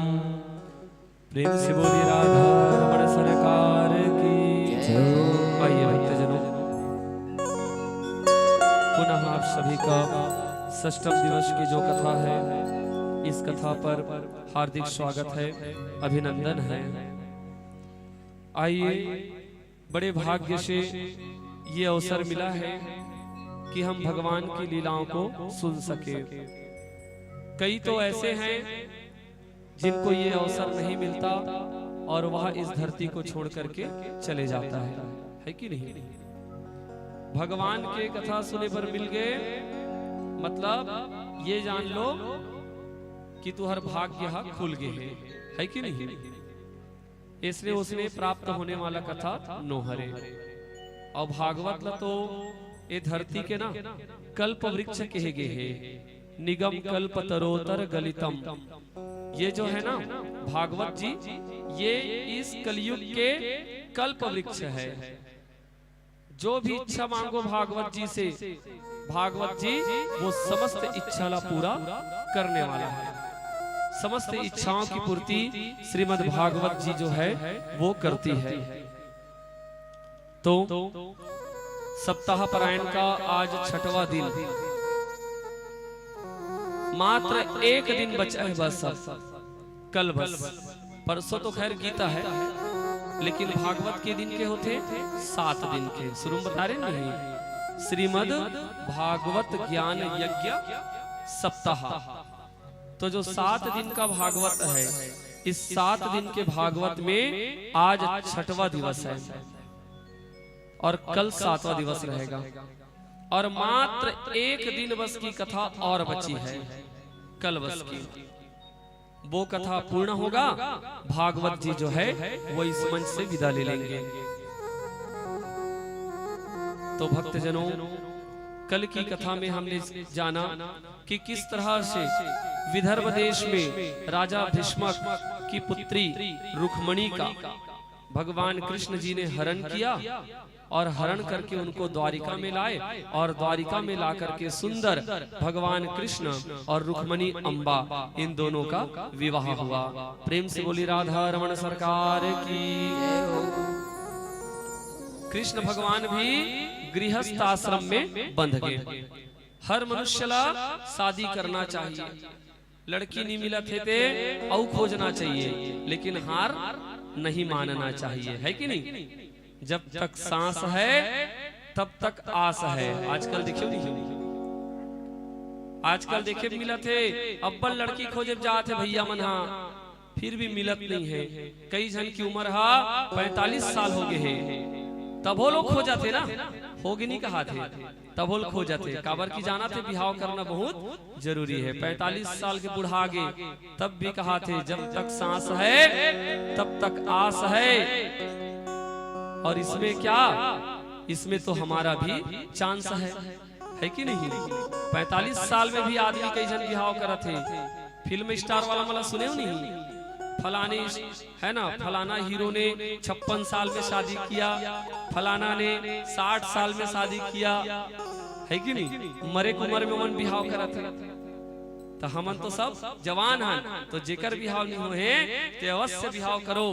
प्रेम से बोलिए राधा रमन सरकार की जय। आइए भक्तजनों, पुनः आप सभी का षष्ठम दिवस की जो कथा है, इस कथा पर हार्दिक स्वागत है, अभिनंदन है। आइए, बड़े भाग्य से ये अवसर मिला है कि हम भगवान की लीलाओं को सुन सके। कई तो ऐसे हैं जिनको ये अवसर नहीं मिलता और वह इस धरती को छोड़ करके चले जाता है, है कि नहीं? भगवान के कथा सुने बर मिल गए, मतलब ये जान लो कि तुहर भाग्य ह खुल गए है, है कि नहीं? इसने उसने प्राप्त होने वाला कथा नोहरे। और भागवत ला तो ये धरती के ना कल्प वृक्ष कहे गए है, निगम कल्प तरोतर गलितम। ये जो है ना भागवत जी, ये इस कलयुग के कल्प वृक्ष है। जो भी इच्छा मांगो भागवत जी से, भागवत जी वो समस्त इच्छा ला पूरा करने वाला है। समस्त इच्छाओं की पूर्ति श्रीमद् भागवत जी जो है वो करती है। तो सप्ताह परायण का आज छठवां दिन, मात्र एक दिन बचा है बस, कल बस। परसों तो खैर गीता है, लेकिन भागवत के दिन के होते सात दिन के। शुरू में बता रहे नहीं, श्रीमद् भागवत ज्ञान यज्ञ सप्ताह। तो जो सात दिन का भागवत है, इस सात दिन के भागवत में आज छठवां दिवस है और कल सातवां दिवस रहेगा और मात्र एक दिन बस की कथा और बची है, कल बस की। वो कथा पूर्ण होगा, भागवत जी जो है वो इस मंच से विदा ले लेंगे। तो भक्तजनों, कल की कथा में हमने जाना कि किस तरह से विदर्भ देश में राजा भीष्मक की पुत्री रुक्मणी का भगवान कृष्ण जी ने हरण किया और हरण करके उनको द्वारिका में लाए और द्वारिका में ला करके सुंदर भगवान कृष्ण और रुक्मणी अम्बा, इन दोनों का विवाह हुआ। प्रेम से बोली राधा रमन सरकार की। कृष्ण भगवान भी गृहस्थ आश्रम में बंध गए। हर मनुष्य ला शादी करना चाहिए। लड़की नहीं मिलत हे ते अउ खोजना चाहिए, लेकिन हार नहीं मानना चाहिए, है कि नहीं? जब तक सांस है तब तक आस है। आजकल देखियो नहीं, आजकल देखे मिलत हे, अब्बल लड़की खोजे जात हे भैया मन हा, फिर भी मिलत नहीं है। कई झन की उम्र हा पैंतालीस साल हो गए है, तभो लोग खोजत हे ना, होगे नहीं कहा थे, तभो लोग खोजत हे। काबर की जाना थे बिहाव करना बहुत जरूरी है। पैंतालीस साल के बुढ़ा गे तब भी कहा थे जब तक सांस है तब तक आस है। और इसमें क्या, इसमें तो हमारा भी चांस है, है कि नहीं? पैंतालीस साल में भी आदमी कई झन बिहाव करत हे। फिल्म स्टार वाला मला सुने हो नहीं, फलाने है ना, फलाना हीरो ने छप्पन साल में शादी किया, फलाना ने साठ साल में शादी किया, है कि नहीं? मरे के उम्र में मन बिहाव करत हे। तो हमन तो सब जवान हन, तो जेकर बिहाव नहीं हो हे, ते अवश्य बिहाव करो।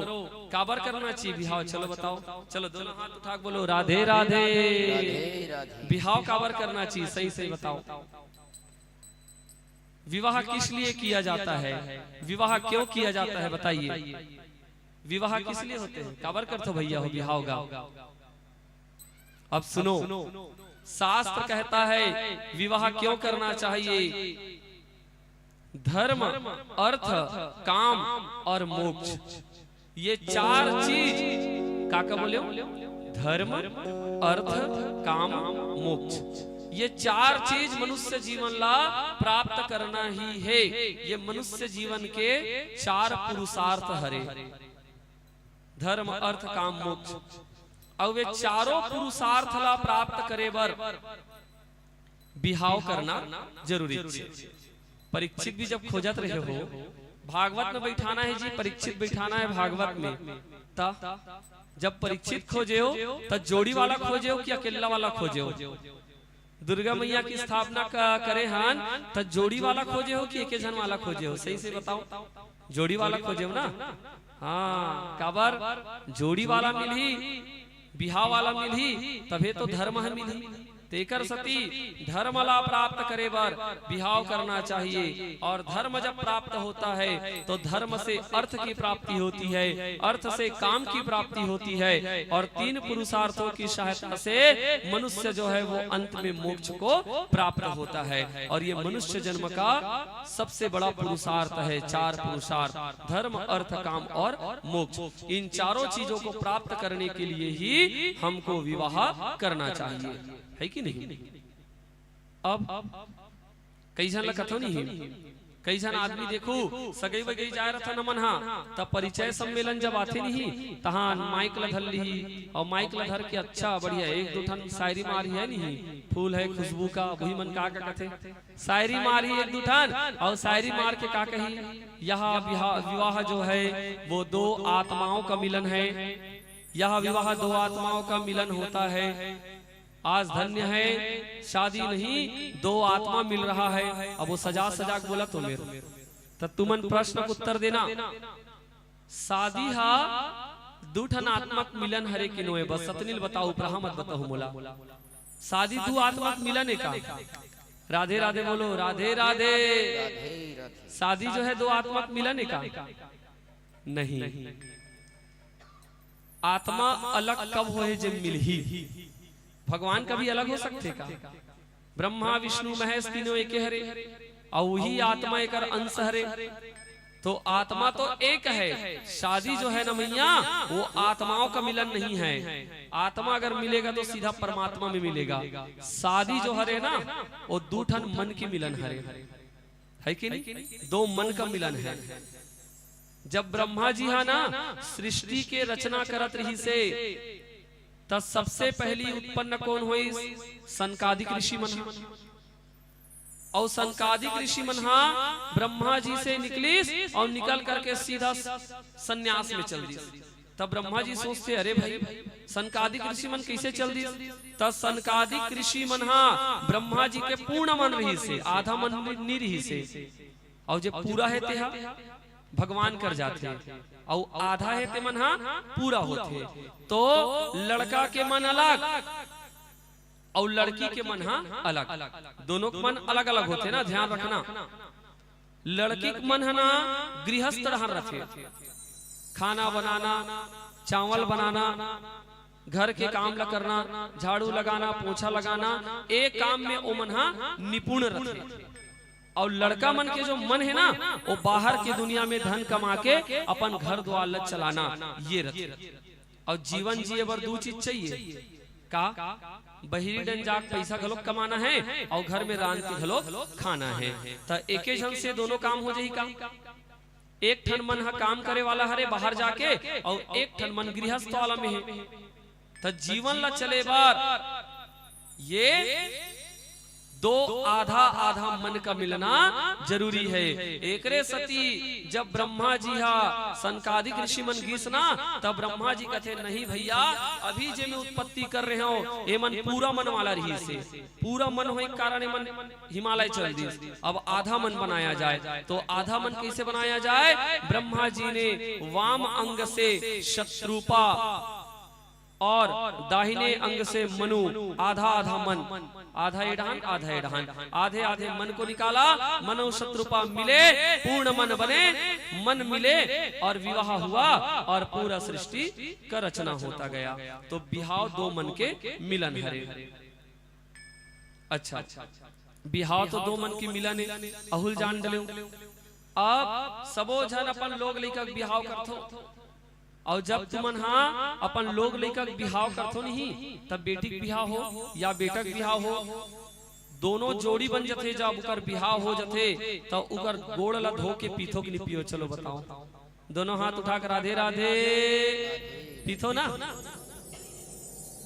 काबर करना चाहिए बिहाव? चलो बताओ, चलो दोनों हाथ उठा के बोलो, राधे राधे। राधे राधे। बिहाव काबर करना चाहिए, सही सही बताओ। विवाह किस लिए किया जाता है? विवाह क्यों किया जाता है, बताइए। विवाह किस लिए होते हैं? काबर करथो भैया हो बिहाव गा? अब सुनो, शास्त्र कहता है विवाह क्यों करना चाहिए। धर्म, अर्थ, काम और मोक्ष, ये चार चीज, का का बोले हो? धर्म, अर्थ, काम, मोक्ष, ये चार चीज मनुष्य जीवन ला प्राप्त करना ही है। ये मनुष्य जीवन के चार पुरुषार्थ हरे, धर्म, अर्थ, काम, मोक्ष। अउ ये चारों पुरुषार्थ ला प्राप्त करे बर बिहाव करना जरूरी छे। परीक्षित भी जब खोजत रहे हो, भागवत में बैठाना है जी, परीक्षित बैठाना है भागवत में, त जब परीक्षित खोजे हो, त जोड़ी वाला खोजे हो कि अकेला वाला खोजे हो? दुर्गा मैया की स्थापना क-, करे हन, त जोड़ी वाला खोजे हो कि एके झन वाला खोजे हो? सही से बताओ, जोड़ी वाला खोजे हो ना? हाँ, काबर? जोड़ी वाला मिलही, बिहाव वाला मिलही, तभे तो धर्म ह मिलही। तेकर सती धर्म ला प्राप्त करे बर बिहाव करना चाहिए, और धर्म जब प्राप्त होता है तो धर्म से अर्थ की प्राप्ति होती है, अर्थ से काम की प्राप्ति होती है, और तीन पुरुषार्थों की सहायता से मनुष्य जो है वो अंत में मोक्ष को प्राप्त होता है। और ये मनुष्य जन्म का सबसे बड़ा पुरुषार्थ है, चार पुरुषार्थ, धर्म, अर्थ, काम और मोक्ष। इन चारों चीजों को प्राप्त करने के लिए ही हमको विवाह करना चाहिए, है कि नहीं? अब कई झन ला कथो नहीं, कई झन आदमी देखो, सगई वगई जाए रथन हमन हा, त परिचय सम्मेलन जब आथे नहीं, तहां माइक ला धर लिही, और माइक ला धर के अच्छा बढ़िया एक दो ठन शायरी मार ही है नहीं, फूल है खुशबू का, वही मन का का कथे, शायरी मार ही एक दो ठन, और शायरी मार के का कही, यह विहा-, विवाह जो है वो दो आत्माओं का मिलन है, यह विवाह दो आत्माओं का मिलन होता है। आज धन्य है, शादी नहीं, दो आत्मा मिल रहा है। अब वो सजा सजा के बोला तो मेरे, त तुमन प्रश्न के उत्तर देना, शादी हा दू ठन आत्मा के मिलन हरे कि नोए? बस अतनी ल बताओ, उपराहा मत बताओ मोला। शादी दू आत्मा के मिलन है का? राधे राधे बोलो, राधे राधे। शादी जो है दो आत्मा के मिलन है का? नहीं। आत्मा अलग कब होए जब मिलही? भगवान कभी अलग हो सकथे का? ब्रह्मा, विष्णु, महेश तीनों एके हरे, अउ वही आत्मा एकर अंश हरे। तो आत्मा तो एक है, शादी जो है ना मैया, वो आत्माओं का मिलन नहीं है। आत्मा अगर मिलेगा तो सीधा परमात्मा में मिलेगा। शादी जो हरे ना, वो दू ठन मन के मिलन हरे, है कि नहीं? दो मन का मिलन है। जब ब्रह्मा जी हा ना सृष्टि के रचना करत रहिसे, त सबसे पहली उत्पन्न कौन होइस? सनकादिक ऋषि मन हा। अउ सनकादिक ऋषि मन हा ब्रह्मा जी से निकलिस अउ निकल करके सीधा स-, संन्यास में चल दिस। तब ब्रह्मा जी सोचते, "अरे भाई, सनकादिक ऋषि मन कैसे चल दिस?" त सनकादिक ऋषि मन हा ब्रह्मा जी के पूर्ण मन रहिसे, आधा मन नि-, नि रहिसे। अउ जे पूरा हे ते हा भगवान कर जाथे, अउ आधा हे ते मन हा पूरा होथे। तो लड़का के मन अलग अउ लड़की के मन हा अलग, दोनों के मन अलग-अलग होथे ना, ध्यान रखना। लड़की के मन हा ना गृहस्थ रहन रथे, खाना बनाना, चावल बनाना, घर के काम ला करना, झाड़ू लगाना, पोछा लगाना, ए काम में ओ मन हा निपुण रथे। अउ लड़का मन के जो मन हे ना, वो बाहर के दुनिया में धन कमा के अपन घर द्वार ला चलाना, ये रथे। अउ जीवन जिए बर दू चीज चाहिए का? बहिरी डन जाके पैसा घलोक कमाना है अउ घर में रांध के घलोक खाना है। त एके झन से दोनों काम हो जाही का? एक ठन मन ह काम करे वाला हरे बाहर जाके, अउ एक ठन मन गृहस्थ वाला में हे। त जीवन ला चले बर ये दो आधा आधा मन का मिलना जरूरी है। एकरे सती जब ब्रह्मा जी हा सनकादिक ऋषि मन गीस ना, तब ब्रह्मा जी कथे, "नहीं भैया, अभी जे मैं उत्पत्ति कर रहे हो, ये मन पूरा मन वाला रहिसे, पूरा मन होए के कारण ये मन हिमालय चल दिस। अब आधा मन बनाया जाए।" तो आधा मन कैसे बनाया जाए? ब्रह्मा जी ने वाम अंग से शतरूपा और दाहिने अंग से मनु, आधा आधा मन, आधा एडहान, आधा एडहान, आधे आधे मन को निकाला। मनु शतरूपा मिले, पूर्ण मन बने, मन मिले और विवाह हुआ और पूरा सृष्टि का रचना होता गया। तो बिहाव दो मन के मिलन हरे। अच्छा, बिहाव तो दो मन के मिलन ए, अहू ल जान डरेव। अब सबो झन अपन लोग लइका के बिहाव करथो, अउ जब तुमन हा अपन लोग लइका के बिहाव करथो नहीं, तब बेटी के बिहाव हो या बेटा के बिहाव हो, दोनों जोड़ी बन जथे। जब ओकर बिहाव हो जथे, त ओकर गोड़ ला धो के पीथो कि नहीं पियो? चलो बताओ, दोनों हाथ उठा के राधे राधे पीथो ना?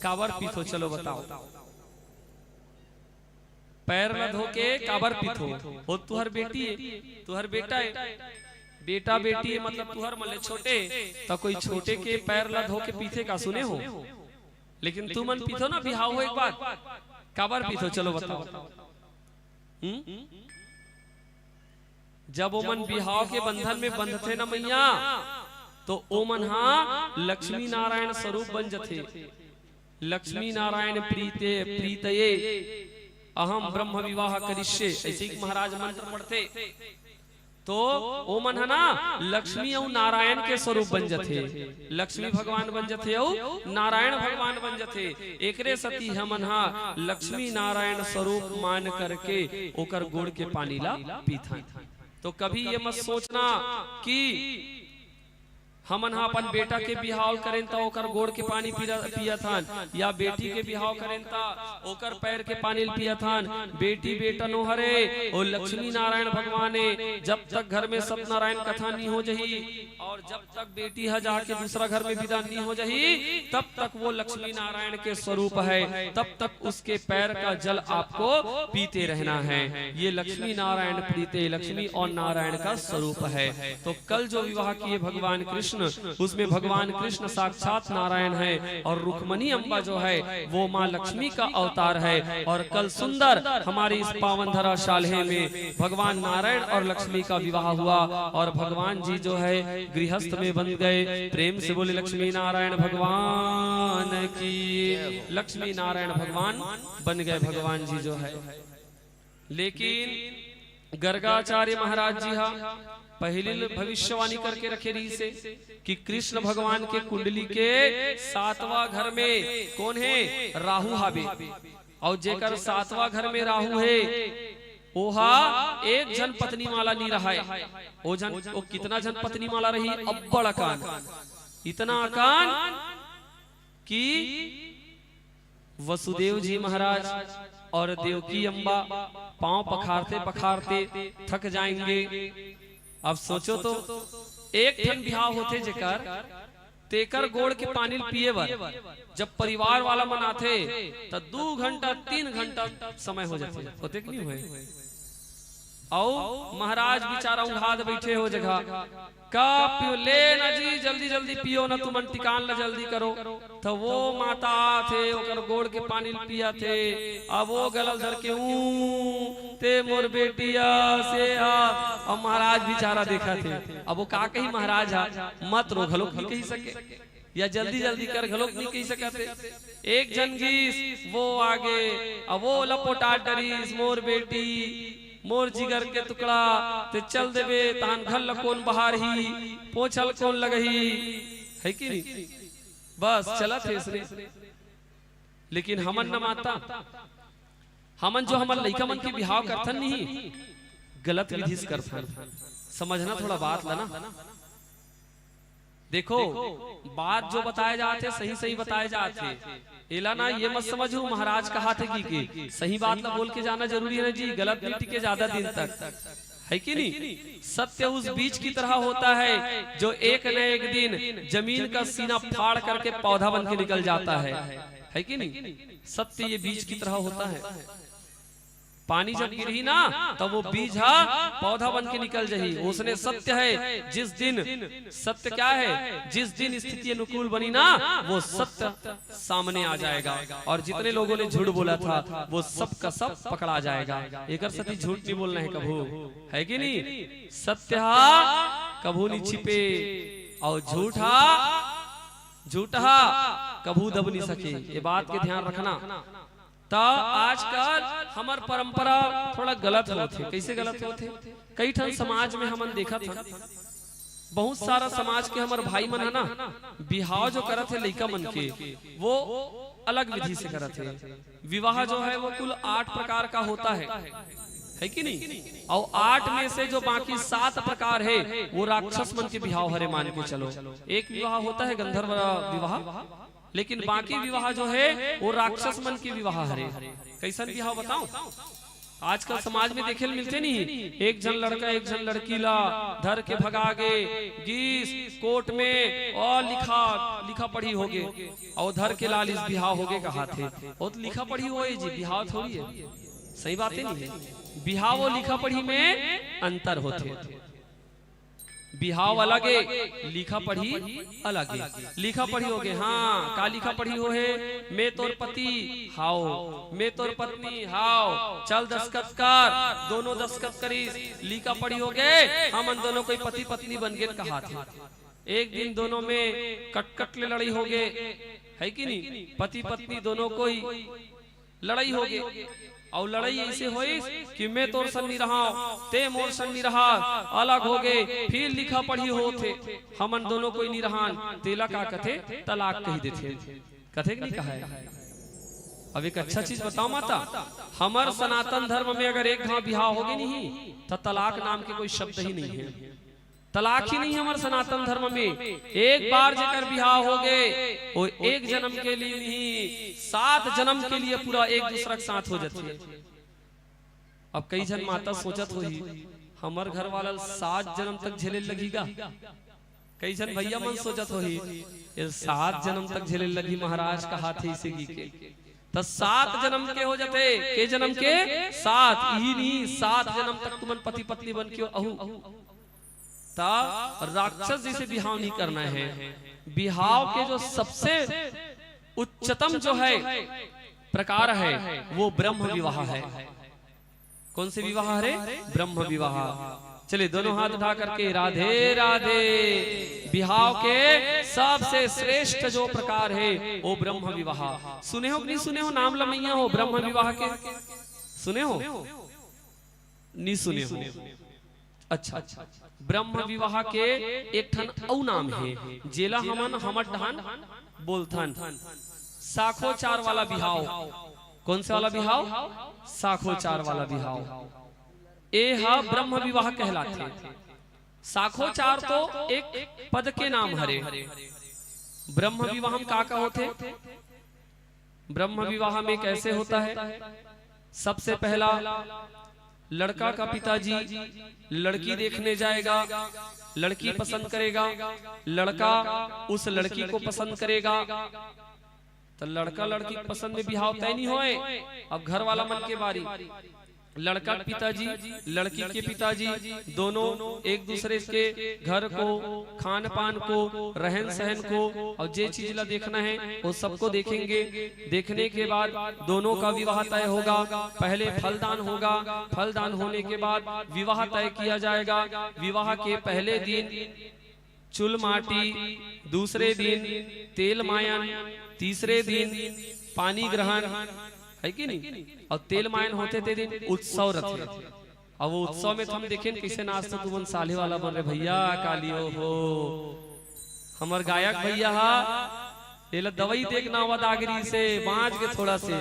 काबर पीथो? चलो बताओ। पैर ला धो के काबर पीथो? हो, तुहर बेटी ए, तुहर बेटा ए, बेटा बेटी ए, मतलब तुहर मन ले छोटे, त कोई छोटे के पैर ला धो के पीथे का? सुने हो? लेकिन तुमन पीथो ना, बिहाव हो एक बार, काबर पीथो? चलो बताओ। हम्म? जब ओमन बिहाव के बंधन में बंधथे न मैया, तो ओमन हा लक्ष्मी नारायण स्वरूप बन जथे। लक्ष्मी नारायण प्रीते प्रीतये अहम ब्रह्म विवाह करिष्ये, ऐसे ही महाराज मंत्र पढ़थे। तो ओमन ह ना लक्ष्मी अउ नारायण के स्वरूप बन जथे। लक्ष्मी भगवान बन जथे अउ नारायण भगवान बन जथे। एकरे सती हमन हा लक्ष्मी नारायण स्वरूप मान करके ओकर गोड़ के पानी ला पीथन। तो कभी ये मत सोचना कि हमन हा अपन बेटा के बिहाव करेन त ओकर गोड़ के पानी पीरा-, पियत हन, या बेटी के बिहाव करेन त ओकर पैर के पानी ल पियत हन। बेटी बेटा नो हरे, ओ लक्ष्मी नारायण भगवान ए। जब तक घर में सत्यनारायण कथा नहीं हो जही और जब तक बेटी ह जाके दूसरा घर में विदा नहीं हो जही, तब तक वो लक्ष्मी नारायण के स्वरूप है, तब तक उसके पैर का जल आपको पीते रहना है। ये लक्ष्मी नारायण प्रीते, लक्ष्मी और नारायण का स्वरूप है। तो कल जो विवाह किए भगवान कृष्ण, उसमें भगवान कृष्ण साक्षात नारायण है और रुक्मणी अम्बा जो है वो माँ लक्ष्मी का अवतार है। और कल सुंदर हमारी इस पावन धरा शाल्हे में भगवान नारायण और लक्ष्मी का विवाह हुआ और भगवान जी जो है गृहस्थ में बन गए। प्रेम से बोले लक्ष्मी नारायण भगवान की। लक्ष्मी नारायण भगवान बन गए भगवान जी जो है। लेकिन गर्गाचार्य महाराज जी हा पहली भविष्यवाणी करके रखे रहिसे कि कृष्ण भगवान के कुंडली के सातवां घर में कौन है? राहु हावे। और जेकर सातवां घर में राहु है, ओहा एक झन पत्नी वाला नहीं रहा है। ओ झन, ओ कितना झन पत्नी वाला रही? अब्बड़ अकान, इतना अकान कि वसुदेव जी महाराज और देवकी अम्बा पांव पखारते पखारते थक जाएंगे। अब सोचो तो, एक ठन बिहाव होथे जेकर, तेकर गोड़ के पानी ल पिए बर जब परिवार वाला मन आथे, त दू घंटा, तीन घंटा समय हो जाथे, होथे कि नहीं होए? अउ महाराज बिचारा उघाद बैठे हो जगह, का पियो? ले ना जी, जल्दी जल्दी पियो ना, तुमन टिकान ला जल्दी करो। त वो माता आथे, ओकर गोड़ के पानी ल पियाथे। अब वो गलल धर के, "ऊ, ते मोर बेटिया से हा।" अब महाराज बिचारा देखथे, अब वो का कही महाराज हा? मत रो घलोक नहीं कही सके, या जल्दी जल्दी कर घलोक नहीं कही सकत हे। एक झन गीस, वो आगे, अब वो लपोटात डरिस, "मोर बेटी, मोर जिगर के टुकड़ा, ते चल देबे, तहान घर ल कोन बहारही, पोछा ल कोन लगही?" है कि नहीं? बस चलत हे इसने। लेकिन हमन न माता, हमन जो हमर लइका मन के बिहाव करथन नहीं, गलत विधि से करथन। समझना थोड़ा बात ला ना। देखो, बात जो बताए जात हे, सही सही बताए जात हे। एला ना ये मत समझो महाराज कहाथे कि, कि सही बात ला बोल के जाना जरूरी हे ना जी, गलत नहीं टिके ज्यादा दिन तक, है कि नहीं? सत्य उस बीज की तरह होता है जो एक न एक दिन जमीन का सीना फाड़ करके पौधा बन के निकल जाता है, है कि नहीं? सत्य ये बीज की तरह होता है। पानी जब गिरही ना, तब वो बीज हा पौधा बन के निकल जही। उसने सत्य है, जिस दिन, सत्य क्या है, जिस दिन स्थिति अनुकूल बनी ना, वो सत्य सामने आ जाएगा। और जितने लोगों ने झूठ बोला था, वो सब का सब पकड़ा जाएगा। एकर सती झूठ नहीं बोलना है कभू, है कि नहीं? सत्य हा कभू नहीं छिपे, और झूठ हा, झूठ हा कभू दब नहीं सके। ये बात के ध्यान रखना। त आजकल हमर परंपरा थोड़ा गलत होत हे। कैसे गलत होत हे? कई ठन समाज में हमन देखत हन, बहुत सारा समाज के हमर भाई मन है ना, बिहाव जो करत हे लइका मन के, वो अलग विधि से करत हे। विवाह जो है वो कुल आठ प्रकार का होता है, है कि नहीं? और आठ में से जो बाकी सात प्रकार है वो राक्षस मन के बिहाव हरे, मान के चलो। एक विवाह होता है गंधर्व विवाह, लेकिन बाकी विवाह जो है वो राक्षस मन के विवाह हरे। कैसन बिहाव बताओ? आजकल समाज में देखे ल मिलथे नहीं, एक झन लड़का एक झन लड़की ला धर के भगा गे, गीस कोर्ट में और लिखा लिखा पढ़ी होगे, और धर के लालिस बिहाव होगे कहाथे। वो तो लिखा पढ़ी होए जी, बिहाव थोड़ी है। सही बात है नहीं है? बिहाव और लिखा पढ़ी में अंतर होथे। बिहाव अलग ए, लिखा पढ़ी अलग ए। लिखा पढ़ी होगे, हाँ, का लिखा पढ़ी होहे? मैं तोर पति हाव, मैं तोर पत्नी हाव, चल दस्तखत कर। दोनों दस्तखत करिस, लिखा पढ़ी होगे, हमन दोनों कोई पति पत्नी बन गेन कहाथे। एक दिन दोनों में कटकट ले लड़ई होगे, है कि नहीं? पति पत्नी दोनों कोई लड़ई होगे। अउ लड़ई ऐसे होइस कि मैं तोर संग नी रहंव, ते मोर संग नी रहा, अलग होगे। फिर लिखा पढ़ी होथे, हमन दोनों कोई नी रहन, तेला का कथे? तलाक कहि देथे। कथे कि नहीं कहे? अब एक अच्छा चीज बताओ माता, हमर सनातन धर्म में अगर एक घांव बिहाव होगे नहीं, त तलाक नाम के कोई शब्द ही नहीं है। तलाक ही नहीं हमर सनातन धर्म में। एक बार जेकर बिहाव होगे, वो एक जन्म के लिए नहीं, सात जन्म के लिए पूरा एक दूसरा के साथ हो जाथे। अब कई झन माता सोचत होही, हमर घर वाला ल सात जन्म तक झेले लगही गा। कई झन भैया मन सोचत होही, "ये सात जन्म तक झेले लगही महाराज," कहाथे इसे गी के। त सात जन्म के हो जाथे, के जन्म के? सात। इही नहीं, सात जन्म तक तुमन पति पत्नी बन के अहू। त राक्षस जैसे बिहाव नहीं करना है। बिहाव के जो सबसे उच्चतम जो है प्रकार है, वो ब्रह्म विवाह है। कौन से विवाह हरे? ब्रह्म विवाह। चलिए, दोनों हाथ उठा करके राधे राधे। बिहाव के सबसे श्रेष्ठ जो प्रकार है, वो ब्रह्म विवाह। सुने हो कि नहीं सुने हो? नाम लमैया हो ब्रह्म विवाह के? सुने हो? नहीं सुने हो? अच्छा, ब्रह्म विवाह के एक ठन अउ नाम है, जेला हमन हमर डहान बोलथन, साखोचार वाला बिहाव। कौन से वाला बिहाव? साखोचार वाला बिहाव। ए हा ब्रह्म विवाह कहलाथे। साखोचार तो एक पद के नाम हरे। ब्रह्म विवाह में का का होथे? ब्रह्म विवाह में कैसे होता है? सबसे पहला लड़का का पिताजी लड़की देखने जाएगा, लड़की पसंद करेगा, लड़का उस लड़की को पसंद करेगा। तो लड़का लड़की के पसंद में बिहाव तय नहीं होए। अब घर वाला मन के बारी, लड़का के पिताजी, लड़की के पिताजी दोनों एक दूसरे के घर को, खान पान को, रहन सहन को और जे चीज ला देखना है वो सबको देखेंगे। देखने के बाद दोनों का विवाह तय होगा। पहले फलदान होगा, फलदान होने के बाद विवाह तय किया जाएगा। विवाह के पहले दिन चुल माटी, दूसरे दिन तेल मायन, तीसरे दिन पानी ग्रहण, है कि नहीं? और तेल मायन होथे ते दिन उत्सव रथे। अब वो उत्सव में तो हम देखेन कैसे नाचथे तुमन साले वाला बन रे भैया, काली ओ हो। हमर गायक भैया हा, एला दवाई देख ना हुआ दागरी से, बांच के थोड़ा से,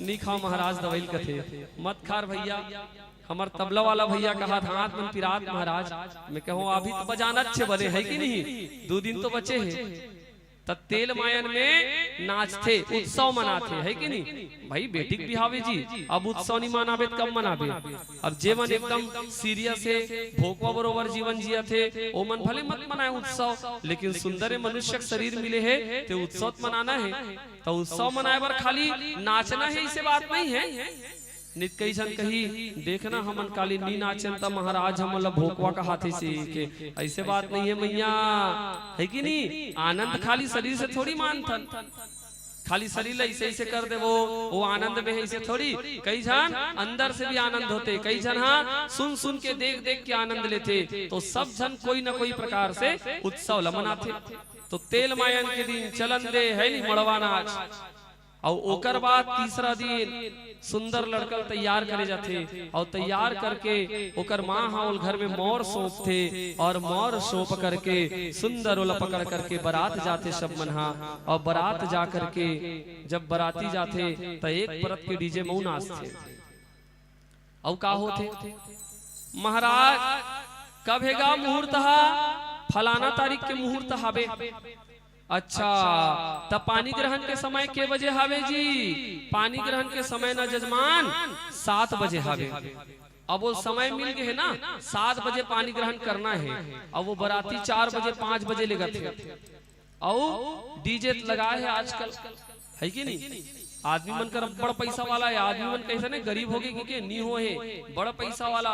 "नी खाव महाराज दवाई ल," कथे, "मत खार भैया।" हमर तबला वाला भैया कहा था, "हाथ मन पिरात महाराज।" मैं कहूँ, "अभी तो बजाना अच्छे बने है कि नहीं, दो दिन तो बचे है।" त तेल मायन में नाचथे, उत्सव मनाथे, है कि नहीं? भाई, बेटी के बिहावे जी, अब उत्सव नहीं मनाबे त कब मनाबे? अब जे मन एकदम सीरियस है, भोकवा बरोबर जीवन जियत हे, ओ मन भले मत मनाए उत्सव, लेकिन सुंदर मनुष्य के शरीर मिले है, ते उत्सव त मनाना है। त उत्सव मनाए बर खाली नाचना है, इसे बात नहीं है। नित कई झन कही, "देखना, हमन काली नी नाचन त महाराज हमन ला भोकवा कहाथे से के।" ऐसे बात नहीं है मैया, है कि नहीं? आनंद खाली शरीर से थोड़ी मानथन, खाली शरीर ला ऐसे ऐसे कर देवो, वो आनंद में है, ऐसे थोड़ी। कई झन अंदर से भी आनंद होथे, कई झन हा सुन सुन के, देख देख के आनंद लेथे। तो सब झन कोई ना कोई प्रकार से उत्सव ला मनाथे। तो तेल मायन के दिन चलन दे है नी मड़वा नाच। अउ ओकर बाद तीसरा दिन सुंदर लड़का ल तैयार करे जाथे, अउ तैयार करके ओकर माँ ह ओल घर में मौर सौंपथे, अउ मौर सौंप करके सुंदर ओला पकड़ करके बरात जाथे सब मन ह। अउ बरात जा करके जब बराती जाथे, त एक परत के डीजे म नाचथे। अउ का होथे? महाराज, कब हे गा मुहूर्त ह? फलाना तारीख के मुहूर्त हावे। अच्छा, त पानी ग्रहण के समय के बजे हावे जी? पानी ग्रहण के समय न जजमान, सात बजे हावे। अब वो समय मिल गे हे ना, सात बजे पानी ग्रहण करना हे। अब वो बराती चार बजे, पाँच बजे लेगथे। अउ डीजे लगाए हे आजकल, है कि नहीं? आदमी मन कर बड़ पैसा वाला हे, आदमी मन कैसे ने गरीब होगे कि के नी हो हे, बड़ पैसा वाला।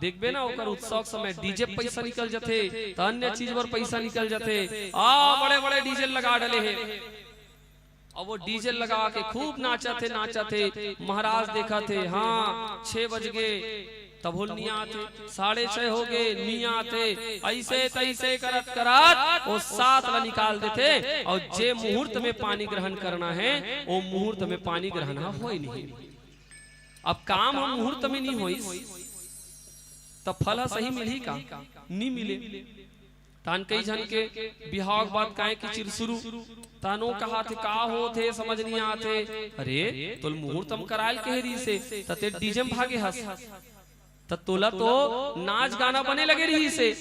देखबे ना, ओकर उत्सव के समय डीजे पैसा निकल जथे, त अन्य चीज बर पैसा निकल जथे। आ, बड़े बड़े डीजे लगा डले हे। अब वो डीजे लगा के खूब नाचत हे, नाचत हे। महाराज देखत हे, हाँ, छह बज गे, तभो ल नी आते, साढ़े छह हो गे, नी आते। ऐसे तैसे करत करत वो सात ला निकाल देथे, अउ जे मुहूर्त में पानी ग्रहण करना हे, वो मुहूर्त में पानी ग्रहण ह होय नहीं। अब काम ह मुहूर्त में नी होइस, त फल ह सही मिलही का? नी मिले। तान कई झन के बिहाव के बाद काय किचिर शुरू, तानो कहा थे, का होथे, समझ नहीं आते। अरे, तोल मुहूर्त हम करायल कहे रहिसे, त ते डीजे में भागे हस, त तोला तो नाच गाना बने लगे रहिसे।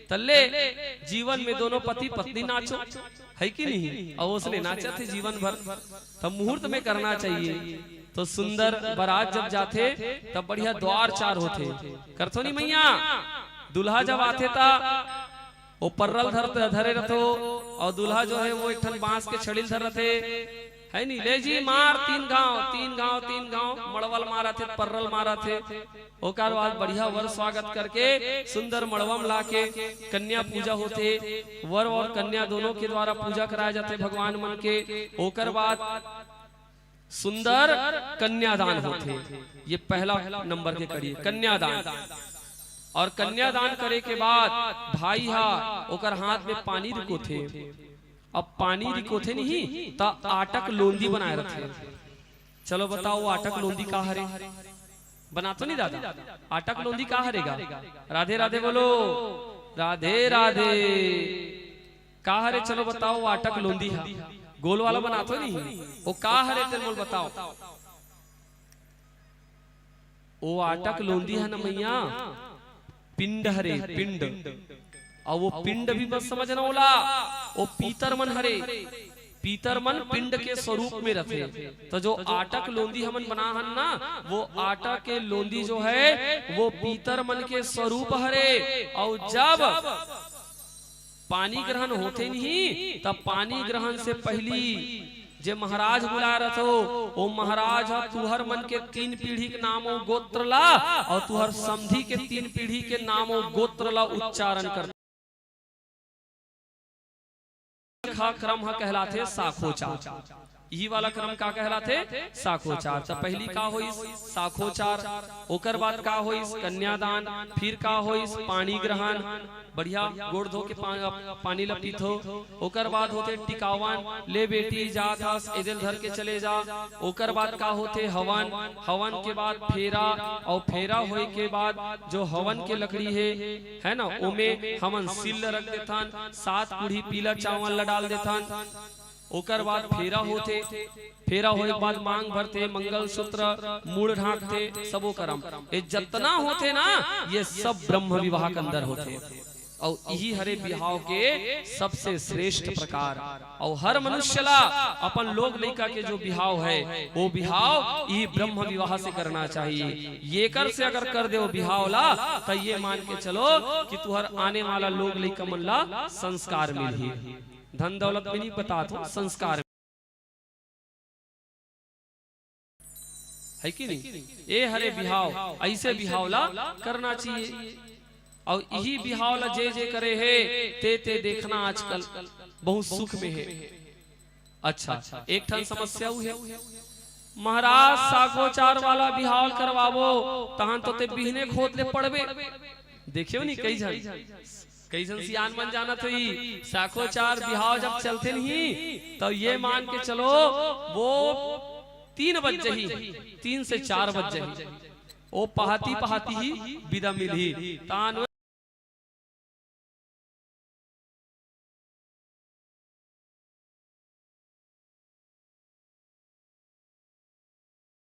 त ले, जीवन में दोनों पति पत्नी नाचो, है कि नहीं? अउ उसने नाचत हे जीवन भर, त मुहूर्त में करना चाहिए। तो सुंदर बरात जब जाथे, तब बढ़िया द्वार चार होथे। करथो नी मैया, दूल्हा जब आथे, त वो पर्रल धर, धरे रथो, अउ दूल्हा जो हे, वो एक ठन बांस के छड़ी ल धर रथे, है नी? ले जी, मार तीन घांव, तीन घांव, तीन घांव, मड़वा ल मारथे, पर्रल मारथे। ओकर बाद बढ़िया वर स्वागत करके सुंदर मड़वा म लाके कन्या पूजा होथे, वर अउ कन्या दोनों के द्वारा पूजा कराए जाथे भगवान मन के। ओकर बाद सुंदर कन्यादान होथे। ये पहला नंबर के कड़ी, कन्यादान। अउ कन्यादान करे के बाद भाई हा ओकर हाथ में पानी रिकोथे। अब पानी रिकोथे नहीं, त आटा के लोंदी बनाए रथे। चलो बताओ, वो आटा के लोंदी का हरे? बनाथो नहीं दादा? आटा के लोंदी का हरे गा? राधे राधे बोलो, राधे राधे। का हरे? चलो बताओ, वो आटा के लोंदी हा, गोल वाला बनाथो नहीं, वो का हरे? तेन मोल बताओ। वो आटा के लोंदी हा न मैया, पिंड हरे, पिंड। अउ वो पिंड भी मत समझना ओला, वो पीतर मन हरे। पीतर मन पिंड के स्वरूप में रथे। त जो आटा के लोंदी हमन बना हन ना, वो आटा के लोंदी जो हे, वो पीतर मन के स्वरूप हरे। अउ जब पानी ग्रहण होथे नहीं, त पानी ग्रहण से पहिली जे महाराज बुलाए रथो, वो महाराज ह तुहर मन के तीन पीढ़ी के नाम अउ गोत्र ला, अउ तुहर समधी के तीन पीढ़ी के नाम अउ गोत्र ला उच्चारण कर। क्रम ह कहलाथे साखोचार। इही वाला क्रम का कहलाथे? साखोचार। त पहिली का होइस? साखोचार। ओकर बाद का होइस? कन्यादान। फिर का होइस? पानी ग्रहण। बढ़िया गोड़ धो के पा-, पानी ल पीथो। ओकर बाद होथे टिकावन, ले बेटी जात हस, एदे ल धर के चले जा। ओकर बाद का होथे? हवन। हवन के बाद फेरा, अउ फेरा होए के बाद जो हवन के लकड़ी हे, है ना, ओमे हमन सिल ल रख देथन, सात कुढ़ी पीला चावल ल डाल देथन। ओकर बाद फेरा होथे, फेरा होए के बाद मांग भरथे, मंगलसूत्र, मुड़ ढांकथे, सबो करम। ये जतना होथे ना, ये सब ब्रह्म विवाह के अंदर होथे। अउ इही हरे बिहाव के सबसे श्रेष्ठ प्रकार। अउ हर मनुष्य ला अपन लोग लइका के जो बिहाव हे, वो बिहाव इही ब्रह्म विवाह से करना चाहिए। येकर से अगर कर देव बिहाव ला, त ये मान के चलो कि तुहर आने वाला लोग लइका मन ला संस्कार मिलही। धन दौलत में नहीं बतात हों, संस्कार। है कि नहीं? ए हरे बिहाव, ऐसे बिहाव ला करना चाहिए। अउ इही बिहाव ला जे जे करे हे, ते ते देखना आजकल बहुत सुख में हे। अच्छा, एक ठन समस्या अउ हे, महाराज, साखोचार वाला बिहाव करवाबो, तहन तो ते बिहने खोद ले पड़बे। देखेव नहीं, कई झन कइसन सियान मन जानत होही, साखोचार बिहाव जब चलथे नहीं, त ये मान के चलो, वो तीन बज जही, तीन से चार बज जही, वो पहाती पहाती ही बिदा मिलही। तान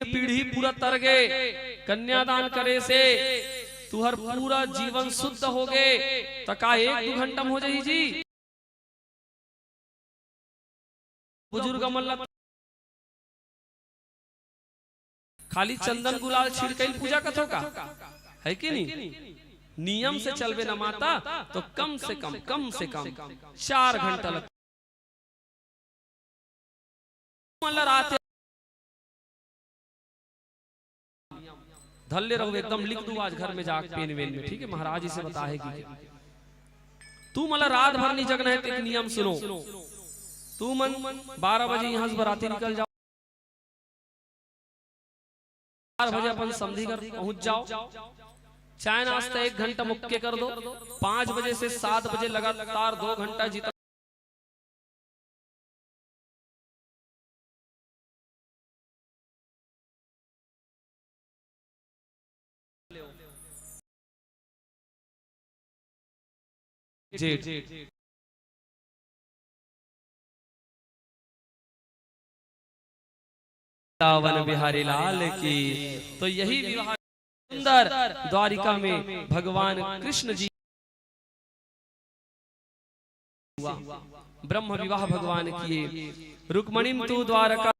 पीढ़ी पूरा तर गे, कन्यादान करे से तुहर पूरा जीवन शुद्ध हो गे, त का एक दू घंटा में हो जाही जी? बुजुर्ग मन ला खाली चंदन गुलाल छिड़कई पूजा कथो का? है कि नहीं? नियम से चलबे ना माता, तो कम से कम, कम से कम चार घंटा लगथे। मन ला रात धल्ले रहो, एकदम लिख दू आज घर में जाके पेन वेन में, ठीक है? महाराज जी से बता है कि क्या। तू मन ला रात भर नहीं जगना है, तो एक नियम सुनो। तू मन बारह बजे यहाँ से बराती निकल जाओ, चार बजे अपन समधी घर पहुंच जाओ, चाय नाश्ता एक घंटा मुक्के कर दो, पाँच बजे से सात बजे लगातार दो घंटा जितना जेठ। वृंदावन बिहारी लाल की। तो यही विवाह सुंदर द्वारिका में भगवान कृष्ण जी हुआ, ब्रह्म विवाह भगवान किए, रुक्मणीम तु द्वारका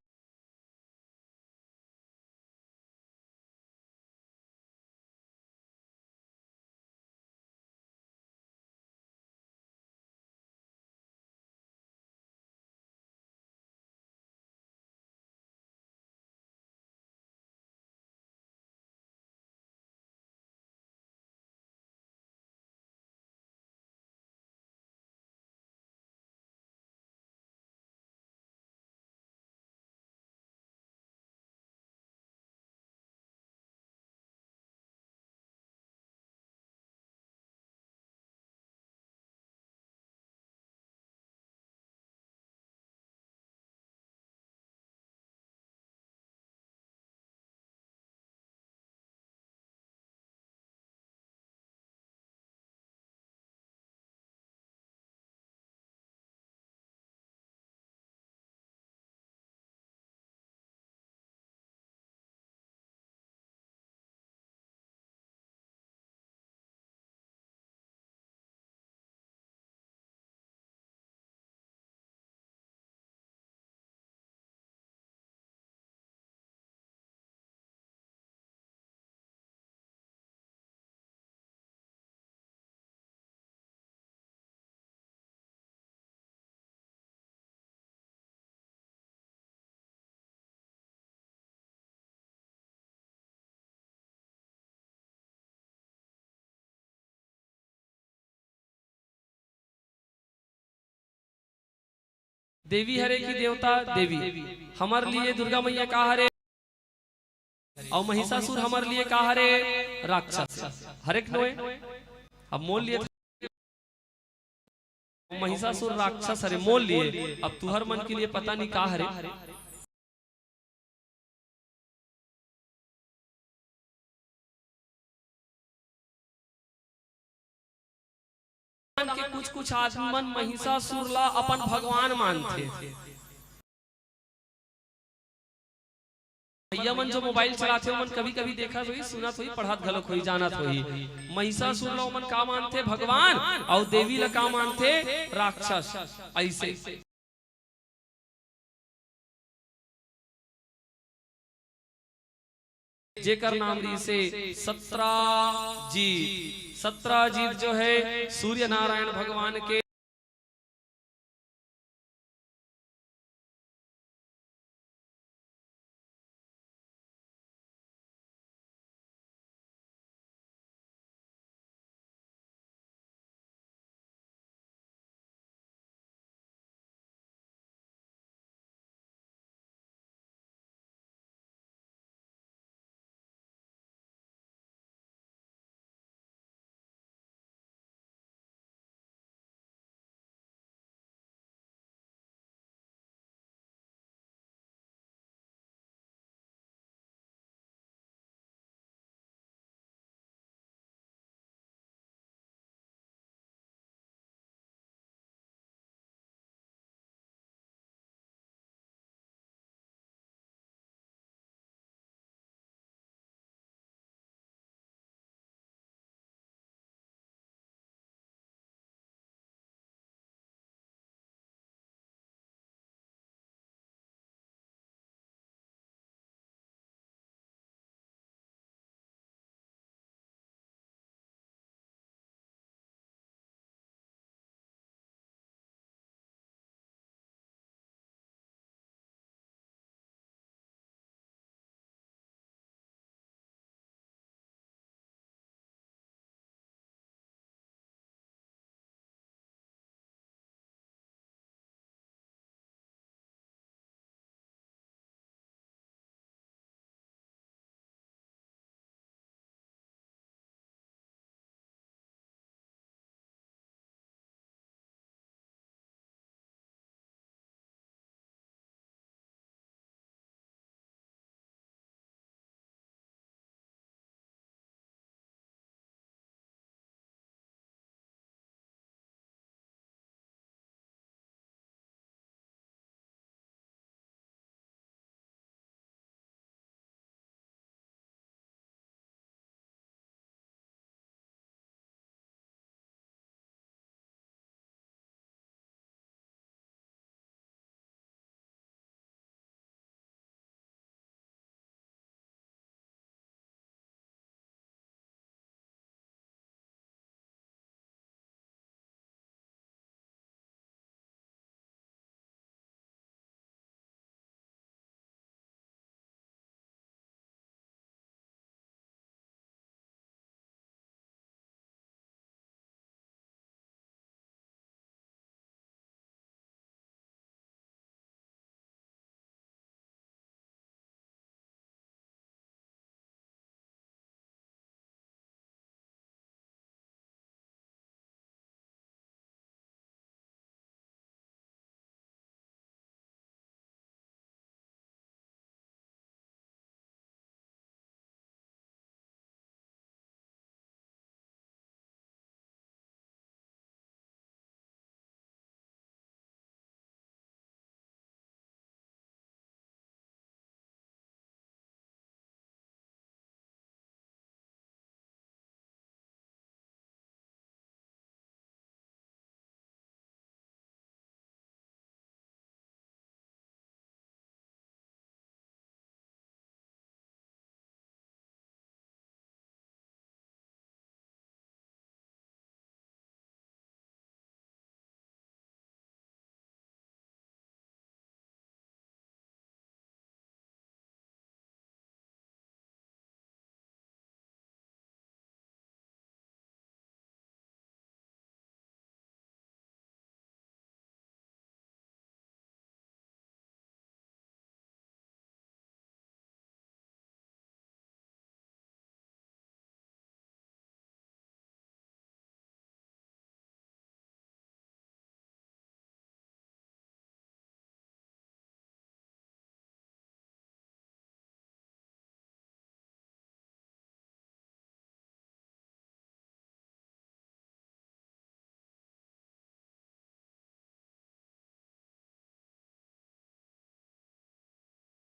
देवी हरे की देवता देवी, हमर लिए दुर्गा मैया का हरे, अउ महिषासुर हमर लिए का हरे, राक्षस हरे के नोए। अब मोल लिए महिषासुर राक्षस हरे मोल लिए, अब तुहर मन के लिए पता नहीं का हरे। के कुछ कुछ आदमी मन महिषासुर ला अपन भगवान मानथे। भैया मन जो मोबाइल चलाथे, ओमन कभी-कभी देखत होही, सुनत होही, पढ़त घलोक होही, जानत होही। महिषासुर ला ओमन का मानथे? भगवान। अउ देवी ला का मानथे? राक्षस। अइसे। जेकर नाम रिहिसे सत्राजीत। सत्राजीत जो है सूर्य नारायण भगवान के